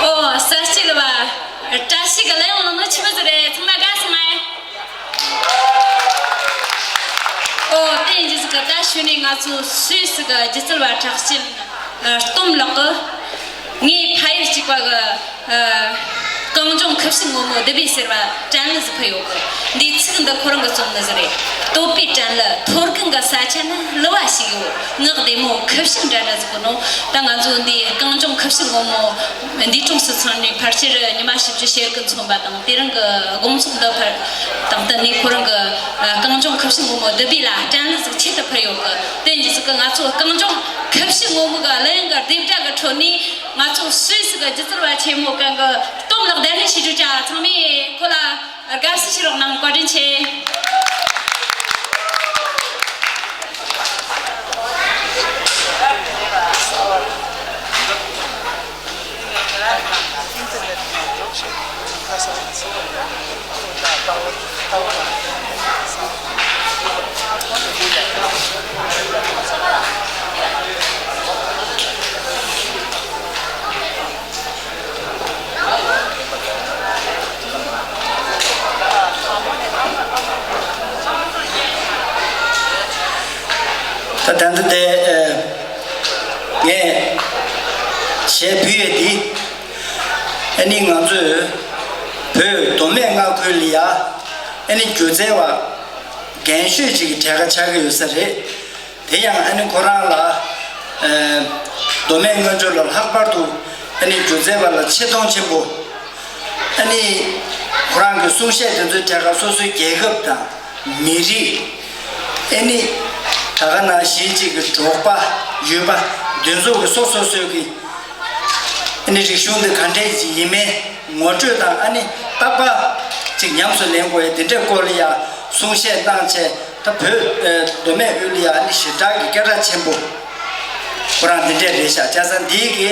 ཨོ། ས་སྐྱིད་ལ་བ། བཀྲ་ཤིས་ཀྱི་གླུ་དབྱངས་ལ་ནི་ཆི་མི་ཟེར་རེད། ཚང་མ་དགའ་སོང་ངས། ཨོ། དེ་ཡིན་ཟིག་གི་ད་ཞུ་ནས་ང་ཚོ་སུད་སི་གི་སྒྱུ་རྩལ་བ་གྲགས་ཅན་ཨ་སྟོམ་ལགས་ཀྱིས་ངའི་ཕ་ཡུལ་གཅིག་པ་གི་ཨ་གངས་ལྗོངས་ཁུ་བྱུག་སྔོན་མོ་བདུད་བྷེ་ཟེར་བ་དྲན་གླུ་ཟིག་ཕུལ་ཡོད་གི། འདིའི་ཚིག་འདི་ཁོ་རང་གིས་རྩོམ་ནི་ཟིག་རེད། བསྟོད་པའི་དྲན་གླུ། མཐོ་སྒང་གི་ས་ཆ་ནི་བསླུ་བ་ཞིག་ཡོད། ངག་བདེ་མོ་ཁུ་བྱུག་འདྲ་འདྲ་ཟིག་གི་ནོ། ད་ང་ཚོ་འདི་གངས་ལྗོངས་ཁུ་བྱུག་སྔོན་མོ་འདི་གྲོང་སུ་ཚང་ནས་ཕལ་ཆེར་ཉི་མ་བཞི་བཅུ་ཞེ་དགུ་མཚོན་པ་དང་། དེ་རིང་གི་དགོང་ཚོགས་འདི་ཕར་དང་བསྟུན་ནས་ཁོ་རང་གི་ཨ་གངས་ལྗོངས་ཁུ་བྱུག་སྔོན་མོ་བདུད་བྷེ་ལ་དྲན་གླུ་ཟིག་ཆེད་དུ་ཕུལ་ཡོད་གི། དེ་ཡིན་ཟིག་གི་ང་ཚོ་གངས་ལྗོངས་ཁུ་བྱུག་སྔོན་མོ་གི་གླུ་དབྱངས་གི་རྡེབ་སྒྲ་གི་ཁྲོད་ནས་ང་ཚོ་སུད་སི་གི་སྒྱུ་རྩལ་བ་ཆེན་མོ་གང་གི་སྟོམ་ལགས་གདན་འདྲེན་བྱེད་རྒྱུ་ཅག་ཚང་མས་ཁོ་ལ་དགའ་བསུ་ཞུ་རོགས་གནང་། བཀའ་དྲིན་ཆེ། ད་ད་ལྟ་དེ་ཨ་ངས་གཞས་ཕུལ་ཡས་འདི་ཨ་ནི་ང་ཚོས་བོད་མདོ་སྨད་མངའ་ཁུལ་ལ་ཡ་ཨ་ནི་སྒྱུ་རྩལ་བ་རྒན་ཤོས་ཅིག་གི་གྲས་ཁ་ཆགས་ཀྱི་ཡོད་ས་རེད། དེ་ཡང་ཨ་ནི་ཁོ་རང་ལ་ཨ་མདོ་སྨད་སྔོན་འགྲོ་ལ་ལྷག་པར་དུ་ཨ་ནི་སྒྱུ་རྩལ་བ་ལ་ཆེ་མཐོང་ཆེན་པོ། ཨ་ནི་ཁོ་རང་གི་གསུང་བཤད་དེ་ཚོའི་གྲས་ཁ་སོ་སོའི་རྒྱལ་ཁབ་དང་མི་རིགས། ཨ་ནི་ད་ག་ནང་བཞིན་གཅིག་གི་འབྲོག་པ་ཡུལ་པ་འདི་ཚོ་གི་སོ་སོ་སོའི་གི་ཨ་ནི་རིག་གཞུང་འདི་ག་འདྲས་ཅིག་ཡིན་མིན་ ངོ་སྤྲོད་དང་ཨ་ནི་རྟག་པར་ཅིག་ཉམས་སུ་ལེན་དགོས་ཡ་དེ་འདྲའི་སྐོར་ལ་ཡ་གསུང་བཤད་གནང་བྱས། ད་བོད་ཨེ་མདོ་སྨད་དབུས་ལ་ཡ་ཨ་ནི་ཞེ་དྲག་གི་སྐད་གྲགས་ཆེན་པོ་ཁོ་རང་འདི་འདྲས་རེད་ཤག་བྱས་ཙང་འདི་གི་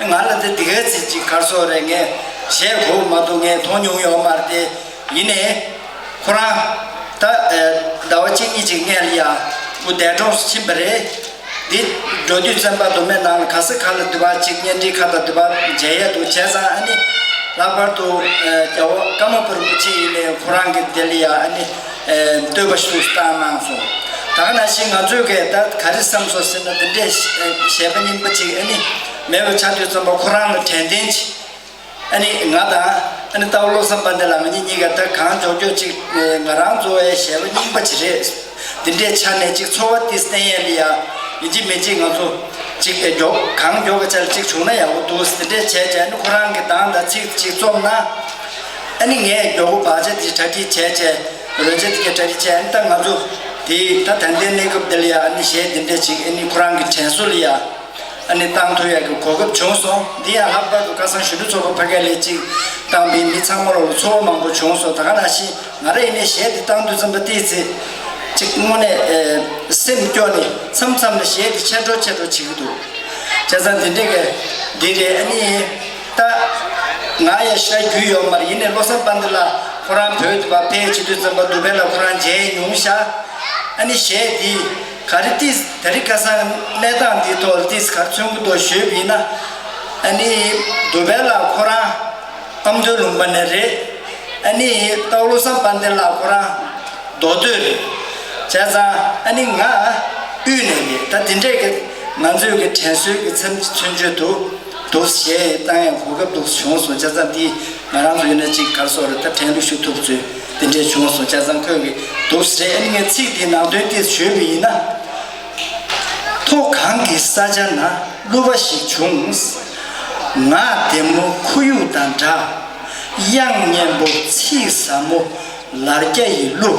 ང་ལ་འདི་འདི་ག་ཚིག་ཅིག་གར་སོགས་རེད། ངས་བཤད་དགོས་མ་གཏོགས་ངས་མཐོང་མྱོང་ཡོད་མ་རེད་དེ། ཡིན་ནའི་ཁོ་རང་ད་ཨེ་ཟླ་བ་གཅིག་གཉིས་ཅིག་སྔོན་ལ་ཡ་འདས་གྲོངས་སུ་ཕྱིན་པ་རེད། འདི་འགྲོ་དུས་ཙམ་པ་མདོ་སྨད་ནང་ལ་ག་ས་ག་ལ་འདི་བ་ཅིག་གཉེན་སྒྲིག་ཁ་དང་འདི་བ་མཇལ་ཡས་འདུག་བྱས་ཙང་ཨ་ནི་ལྷག་པར་དུ་ཨེ་རྒྱལ་བ་ཀརྨ་པ་རིན་པོ་ཆེ་ཡིན་ནའི་ཁོ་རང་གི་དེ་ལ་ཡ་ཨ་ནི་ཨེ་བསྟོད་པ་ཞུ་བཏང་གནང་སོང་། ད་ག་ནང་བཞིན་ང་ཚོས་གས་ད་ག་རེ་བསམ་སོང་ཟེར་ན། འདི་འདྲས་ཞེ་པོ་རྙིང་པ་ཅིག་ཨ་ནི་མེད་པ་ཆགས་དུས་ཙམ་པ་ཁོ་རང་ལ་དྲན་རྟེན་ཅིག་ཨ་ནི་ང་དང་ཨ་ནི་རྟ་བོ་བློ་བཟང་དཔལ་ལྡན་ལགས་ང་གཉིས་གཉིས་ཀ་ད་གང་མགྱོགས་མགྱོགས་ཅིག་ཨེ་ང་རང་ཚོ་ཡའི་ཞེ་པོ་རྙིང་པ་ཅིག་རེད། འདི་འདྲའི་ཆ་ནས་ཅིག་འཚོ་བ་འདི་བརྟན་ཡས་ལ་ཡ་ཡིན་གཅིག་མིན་གཅིག་ང་ཚོ་ཅིག་ཨེ་མགྱོགས་གང་མགྱོགས་ཀྱི་ཆ་ལ་ཅིག་བྱུང་ན་ཡག་པོ་འདུག་འདི་འདྲའི་བྱས་བྱས་ཨ་ནི་ཁོ་རང་གི་གདངས་དང་ཚིག་ཅིག་རྩོམ་ན། ཨ་ནི་ངས་མགྱོགས་པོ་བག་ཆགས་འདི་གྲ་སྒྲིག་བྱས་བྱས་རོལ་ཆ་འདི་ག་གྲ་སྒྲིག་བྱས། ཨ་ནི་ད་ང་ཚོ་དེ་ད་ད་ལྟའི་གནས་སྐབས་འདི་ལ་ཡ་ཨ་ནི་གཞས་འདི་འདྲ་ཅིག་ཨ་ནི་ཁོ་རང་གི་དྲན་གསོ་ལ་ཡ་ཨ་ནི་བཏང་ཐུབ་ཡག་གི་གོ་སྐབས་བྱུང་སོང་། འདི་ཡང་ལྷག་པར་དུ་ཁ་སང་གཞོན་ནུ་ཚོགས་པ་ཕ་གི་ལས་ཅིག་བཏང་བའི་མི་ཚང་མ་ལོ་ལ་ཚོར་བ་མང་པོ་བྱུང་སོང་། ད་ག་ནང་བཞིན་ང་རང་ཡིན་ནའི་གཞས་འདི་བཏང་དུས་ཙམ་པ་ཏོག་ཙམ་ཅིག་དངོས་གནས་ཨེ་སེམས་སྐྱོ་ནས་མཚམས་མཚམས་ལ་གཞས་འདི་ཆེ་འགྲོ་ཆེ་འགྲོ་བྱེད་ཀྱི་འདུག་བྱས་ཙང་འདི་འདྲས་ཀྱི་འདི་རེད། ཨ་ནི་ད་ང་ཡ་ཤ་རྒྱུས་ཡོད་མ་རེད། ཡིན་ནའི་བློ་བཟང་དཔལ་ལྡན་ལགས་ཁོ་རང་བོད་དུ་བ་ཕེབས་བྱེད་དུས་ཙམ་པ་དུ་བྷེ་ལ་ཁོ་རང་མཇལ་མྱོང་ཤག་ཨ་ནི་གཞས་འདི་ག་རེ་ཏིས་དེ་རིང་ཁ་སང་གནས་སྟངས་འདི་ཐོག་ལ་ཏིས་ག་རེ་མཚོན་གྱི་འདུག་ཞུས་པ་ཡིན་ན། ཨ་ནི་དུ་བྷེ་ལ་ཁོ་རང་ཨ་མདོའི་ལུང་པ་ནས་རེད། ཨ་ནི་རྟ་བོ་བློ་བཟང་དཔལ་ལྡན་ལགས་ཁོ་རང་མདོ་སྟོད་རེད། བྱས་ཙང་ཨ་ནི་ང་དབུས་ནས་རེད། ད་དེ་འདྲས་ཀྱི་ང་ཚོའི་གི་དྲན་གསོའི་གི་མཚམས་མཚོན་བརྗོད་དུ་འདུག་གཞས་བཏང་ཡང་གོ་སྐབས་འདུག་བྱུང་སོང་། བྱས་ཙང་འདི་ང་རང་ཚོ་ཡིན་ན་ཅིག་ག་རེ་ཟེར་དགོས་རེད། ད་དྲན་གླུ་ཞུ་ཐུབ་ཚོད་དེ་འདྲས་བྱུང་སོང་། བྱས་ཙང་ཁོས་གི་འདུག་ཟེར། ཨ་ནི་ངས་ཚིག་དེའི་ནང་དོན་དེ་ཞུས་པ་ཡིན་ན། མཐོ་གང་གི་ས་ཆ་ན་གླུ་བ་ཞིག་བྱུང་། ངག་བདེ་མོ་ཁོར་ཡུག་དང་འདྲ། དབྱངས་སྙན་པོ་ཚིག་ཟབ་མོ་ལར་རྒྱ་ཡི་གླུ།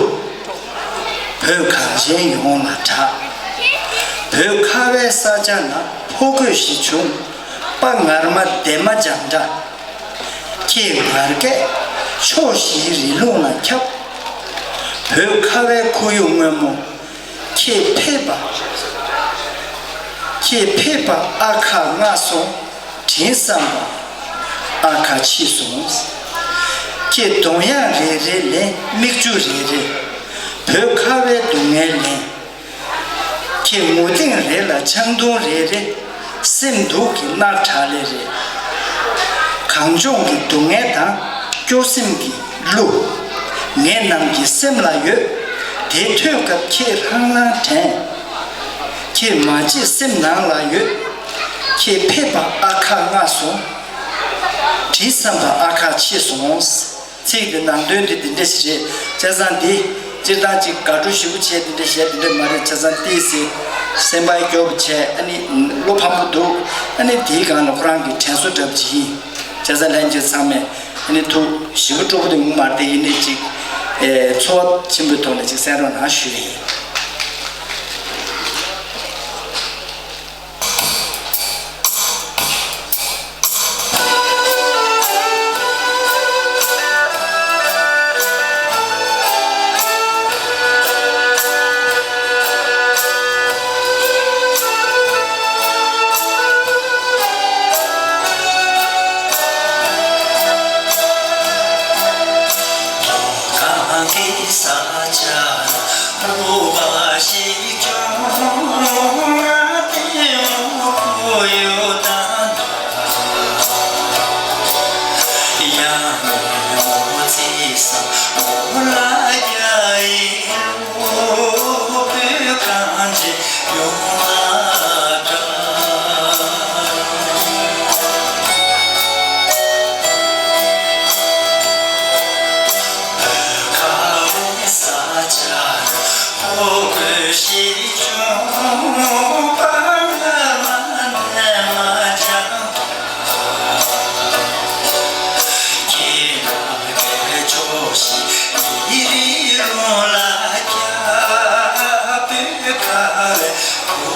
བོད་གངས་ཅན་ཡོངས་ལ་གྲགས། བོད་ཁ་བའི་ས་ཆ་ན་ཕོ་རྒོད་ཞིག་བྱུང་། པ་ངར་མ་ལྡན་མ་འཇམ་འདྲ། ཁྱེད་ངར་སྐད་ཕྱོགས་བཞིའི་རི་ལུང་ལ་ཁྱབ། བོད་ཁ་བའི་ཁོར་ཡུག་སྔོན་མོ། ཁྱེད་ཕེབས་པ། ཁྱེད་ཕེབས་པ་ཨ་ཁ་རྔ་སོང་། དྲིན་བསམ་པ་ཨ་ཁ་ཕྱི་སོང་། ཁྱེད་གདོང་ཡང་རེ་རེ་ལེན། མིག་ཆུ་རེ་རེ་བོད་ཁ་བའི་སྡུག་བསྔལ་ལེན། ཁྱེད་ངུ་སྟེང་རེ་ལ་ཆང་འཐུང་རེ་རེ། སེམས་སྡུག་གི་སྣ་ཁྲག་ལེ་རེ། གངས་ལྗོངས་ཀྱི་སྡུག་བསྔལ་དང་སྐྱོ་སེམས་ཀྱི་གླུ། ངེད་རྣམས་ཀྱི་སེམས་ལ་ཡོད། དེ་ཐོས་སྐབས་ཁྱེད་ལྷང་ལྷང་དྲན། ཁྱེད་མ་བརྗེད་སེམས་ནང་ལ་ཡོད། ཁྱེད་ཕེབས་པ་ཨ་ཁ་རྔ་སོང་། དྲིན་བསམ་པ་ཨ་ཁ་ཕྱི་སོང་། ཚིག་འདི་ནང་དོན་འདི་འདི་འདྲ་ཞིག་རེད། བྱས་ཙང་འདི་སྤྱིར་བཏང་ཅིག་དགའ་སྤྲོ་ཞེ་པོ་བྱས་འདི་འདྲ་བཤད་འདི་འདྲ་མ་རེད། བྱས་ཙང་ཏོག་ཙམ་སེམས་པ་སྐྱོ་པོ་བྱས། ཨ་ནི་བློ་ཕམ་པོ་འདུག་ཨ་ནི་དེའི་སྒང་ལ་ཁོ་རང་གི་དྲན་གསོ་འདྲ་པོ་ཅིག་ཡིན། བྱས་ཙང་ལྷན་རྒྱས་ཚང་མས་ཨ་ནི་ཐུགས་ཞེ་པོ་སྤྲོ་པོ་དེ་ངུ་མ་རེད་དེ། ཡིན་ནའི་ཅིག་ཨེ་ཚོར་བ་ཆེན་པོའི་ཐོག་ནས་ཅིག་གསན་རོགས་གནང་ཞུ་ཡི་ཡིན། གངས་ཀྱི་ས་ཆ་ལ་གླུ་བ་ཞིག་བྱུང་། ང་ལྟད་མོ་ཁོར་ཡུག་དང་འདྲ། དབྱངས་སྙན་མོ་ཚིག་ཟབ་མོ་ལ་རྒྱ་ཡིས། བོད་གངས་ཅན་ཡོངས་ལ་གྲགས། བོད་ཁ་བའི་ས་ཆ་ལ་ཕོ་རྒོད་ཞིག་བྱུང་། པ་ངར་མ་ནས་མ་འཇམ། ཁྱེད་ང་རྒྱལ་ཕྱོགས་བཞི་ཡི་རི་ལུང་ལ་ཁྱབ། བོད་ཁ་བའི་ཁོར་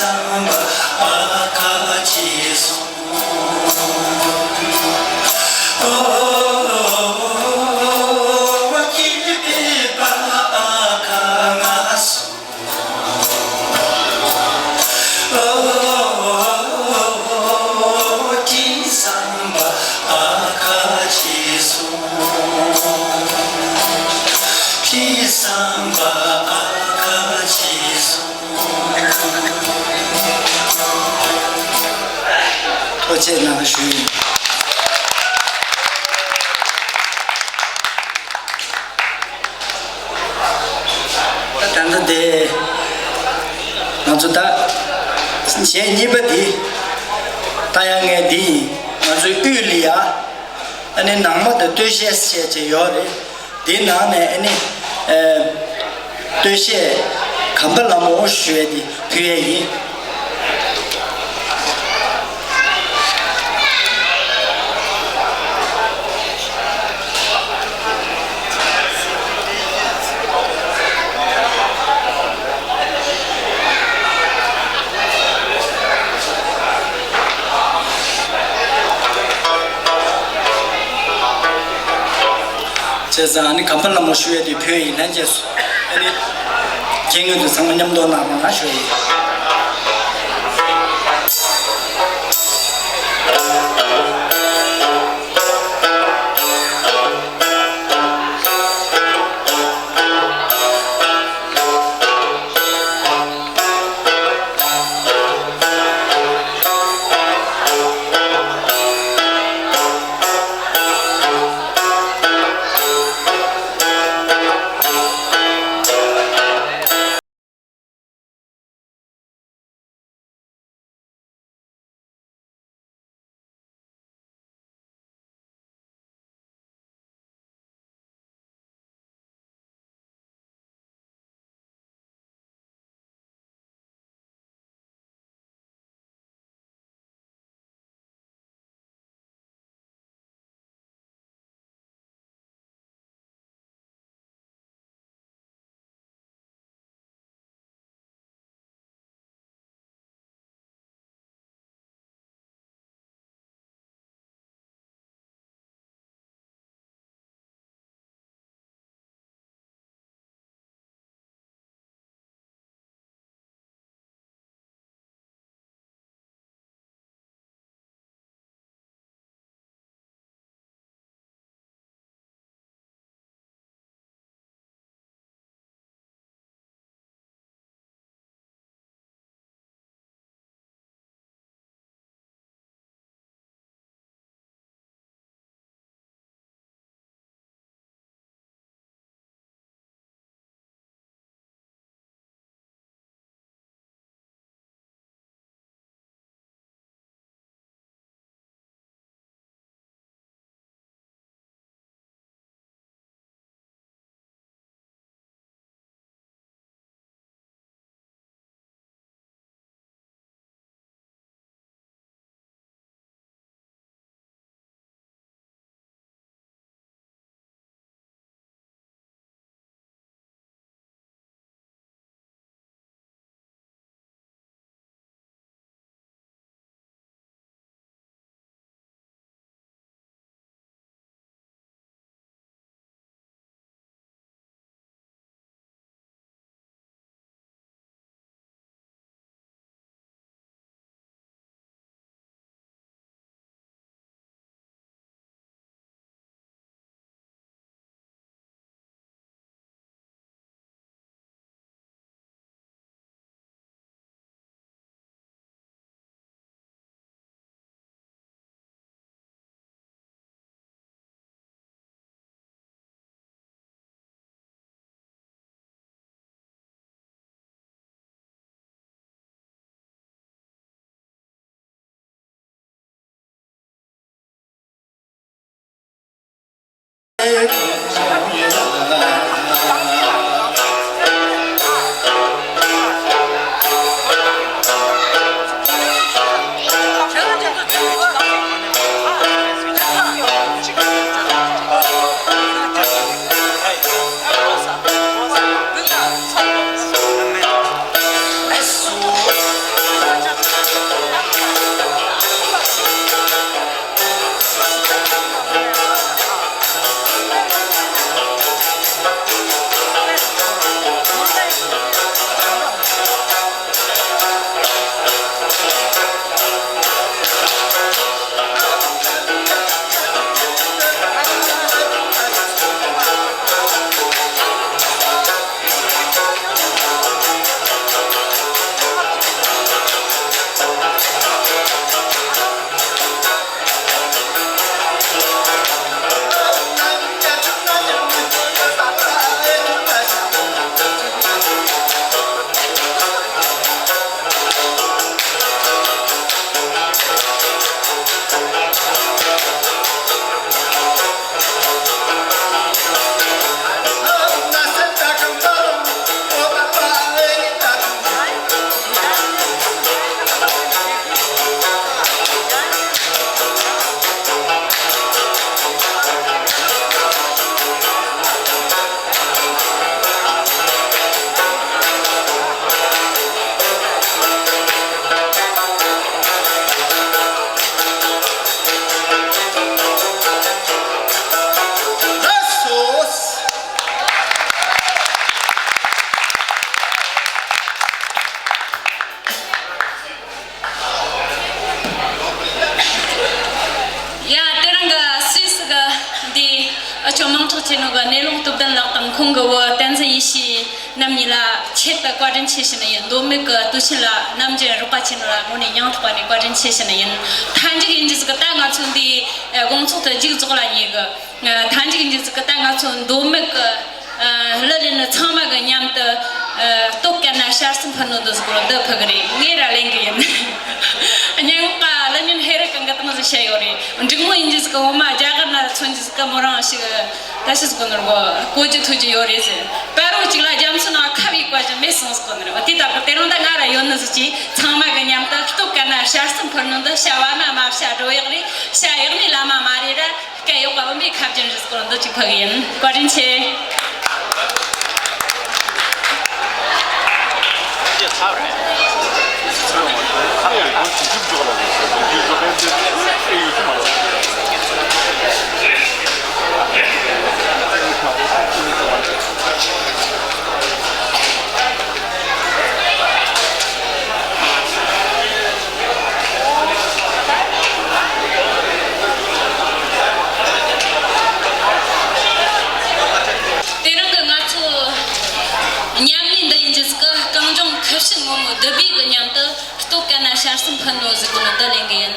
བསམ་པ་ཨ་ཁ་ཅེས་སོང་། ཨོ། སྐྱེས་པའི་པ་ཨ་ཁ་ང་སོང་། ཨོ། ཁྲི་བསམ་པ་ཨ་ཁ་ཅེས་སོང་། ཁྲི་བསམ་པ་ཨ་ཁ་ཅེས་སོང་། ཐུགས་རྗེ་གནང་ཞུ་ཡིན། ད་ལྟ་དེ་ང་ཚོ་ད་གཞས་གཉིས་པ་འདི་ད་ཡང་ངས་འདི་ཡིན། ང་ཚོའི་དབུས་ལ་ཡ་ཨ་ནི་ནང་མ་དང་སྟོད་གཞས་བཤད་ཅེས་ཡོད་རེད། དེའི་ནང་ནས་ཨ་ནི་ཨེ། སྟོད་གཞས་གམ་པ་ལ་མོ་ཞུ་ཡས་དེ་ཕུལ་ཡས་ཡིན། བྱས་ཙང་ཨ་ནི་གམ་པ་ལ་མོ་ཞུ་ཡས་དེ་ཕུལ་ཡས་ཡིན། ལྷན་རྒྱས་སུ་ཨ་ནི་རྒྱན་ངོས་དུ་ཚང་མ་མཉམ་དུ་གནང་རོགས་གནང་ཞུ་ཡས་ཡིན། དམངས་ཁྲག་ཆེ་ནོ་གི་གནས་ལུང་སྟོབས་ལྡན་ལགས་དང་ཁོང་གི་བུ་བསྟན་འཛིན་ཡེ་ཤེས་རྣམ་གཉིས་ལ་ཆེད་དུ་བཀའ་དྲིན་ཆེ་ཞུ་ནི་ཡིན། མདོ་སྨད་ཀྱི་སྟོད་ཆེན་ལ་ནམ་རྒྱུན་རོགས་པ་ཆེ་ནོ་ལ་དངོས་གནས་སྙིང་ཐག་པ་ནས་བཀའ་དྲིན་ཆེ་ཞུ་ནི་ཡིན། མཐའ་མཇུག་ཡིན་རྒྱུ་ཟིག་གི་ད་ང་ཚོ་འདིའི་དགོང་ཚོགས་དེ་མཇུག་རྫོགས་ལ་ཉེ་གི། མཐའ་མཇུག་ཡིན་རྒྱུ་ཟིག་གི་ད་ང་ཚོ་མདོ་སྨད་ཀྱི་གླུ་ལེན་ནི་ཚང་མ་གི་མཉམ་དུ་སྟོད་ཀ་ན་ཤར་གསུམ་ཕུ་ནུ་འདི་ཟིག་གོ་འདི་ཕུ་གི་རེད། ངས་ར་ལེན་གི་ཡིན། སྙན་ངག་ག་གླུ་སྙན་ཧེ་རུ་གང་གི་སྟེང་ཟིག་བཤད་ཡོད་རེད། འབྲུག་མོ་ཡིན་རྒྱུ་ཟིག་གི་འོ་མ་རྒྱ་གར་ན་མཚོན་རྒྱུ་ཟིག་གི་མོ་རང་ཞིག་ད་ཤི་ཟིག་གོ་ནོར་གོ་གོ་རྒྱུ་ཐུག་རྒྱུ་ཡོད་རེད་ཟེར། པ་རོ་གཅིག་ལ་རྒྱ་མཚོ་ནང་ཁ་བའི་བཀའ་ཅན་མེད་སོང་ཟིག་གོ་ནོར་བ་དེ་ལྟ་བུ་དེ་རིང་ད་ང་ར་ཡོད་ནི་ཟིག་གིས་ཚང་མ་གི་མཉམ་དུ་སྟོད་ཀ་ན་ཤར་གསུམ་ཕུ་ནུ་འདི་བྱ་བ་མ་མ་བྱ་འགྲོ་ཡག་རེད། བྱ་ཡག་ནི་ལ་མ་མ་རེད་ར། སྐད་གཡོག་པ་བུམ་པའི་ཁ་རྒྱུན་རེད་སྐོར་འདི་གཅིག་ཕུལ་གི་ཡིན། བཀའ་དྲིན་ཆེ། དེ་རིང་གི་ང་ཚོ་མཉམ་ལས་འདི་ཡིན་རྒྱུ་ཟིག་གི་རྐང་ལྗོངས་ཁུ་བྱུག་སྔོན་མོ་བདུད་བྷེ་གི་མཉམ་དུ་སྟོད་ཀ་ན་ཤར་གསུམ་ཕུ་ནུ་ཟིག་གི་ནི་འདི་ལེན་གི་ཡིན།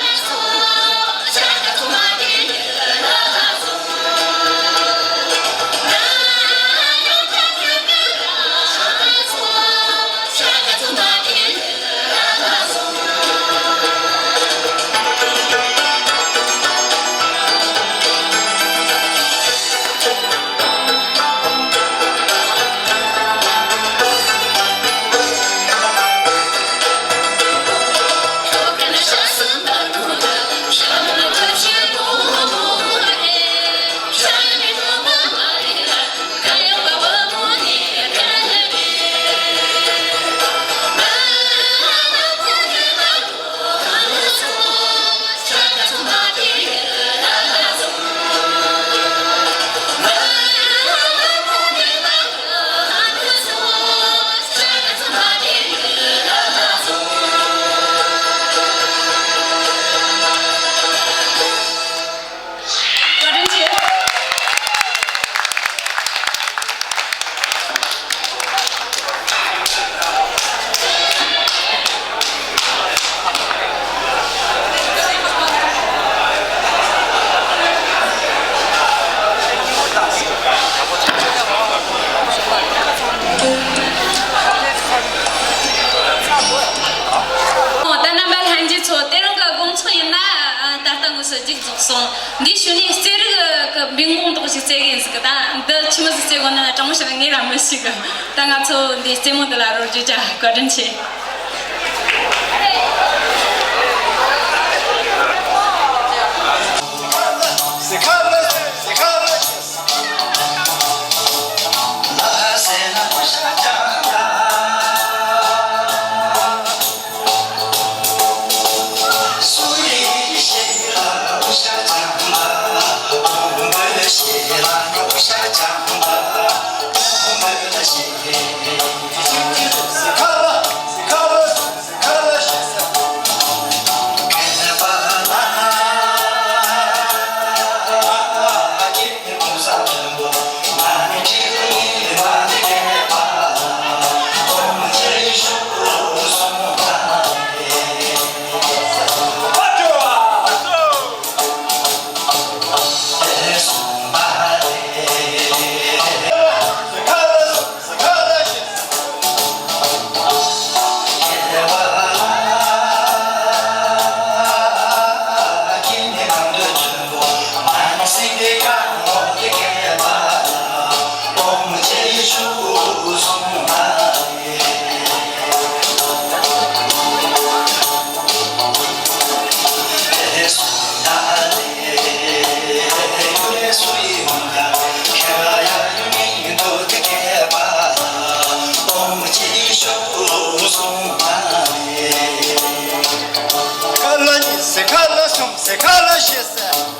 བཀའ་དྲིན་ཆེ། ད་རྣམ་པ་ལྷན་རྒྱས་ཚོ། དེ་རིང་གི་དགོང་ཚོགས་ཡིན་ན་ད་ལྟ་དངོས་སུ་མཇུག་རྫོགས་སོང་། འདིའི་གཞུག་ནས་རྩེད་རིགས་ཀྱི་འབུད་ངོམ་དག་ཞིག་རྩེ་གི་ཡིན་ཟིག་གི། ད་འདི་ཆི་མོ་ཟིག་རྩེ་དགོས་ན་དྲང་མོ་བཤད་ན་ངས་ར་མི་ཤེས་གི། ད་ང་ཚོ་འདིའི་རྩེད་མོ་འདི་ལ་རོལ་རྒྱུ་བྱ། བཀའ་དྲིན་ཆེ། ཟེ་ཁ་ལ་གསུམ་ཟེ་ཁ་ལ་ཤེས་ཟེར།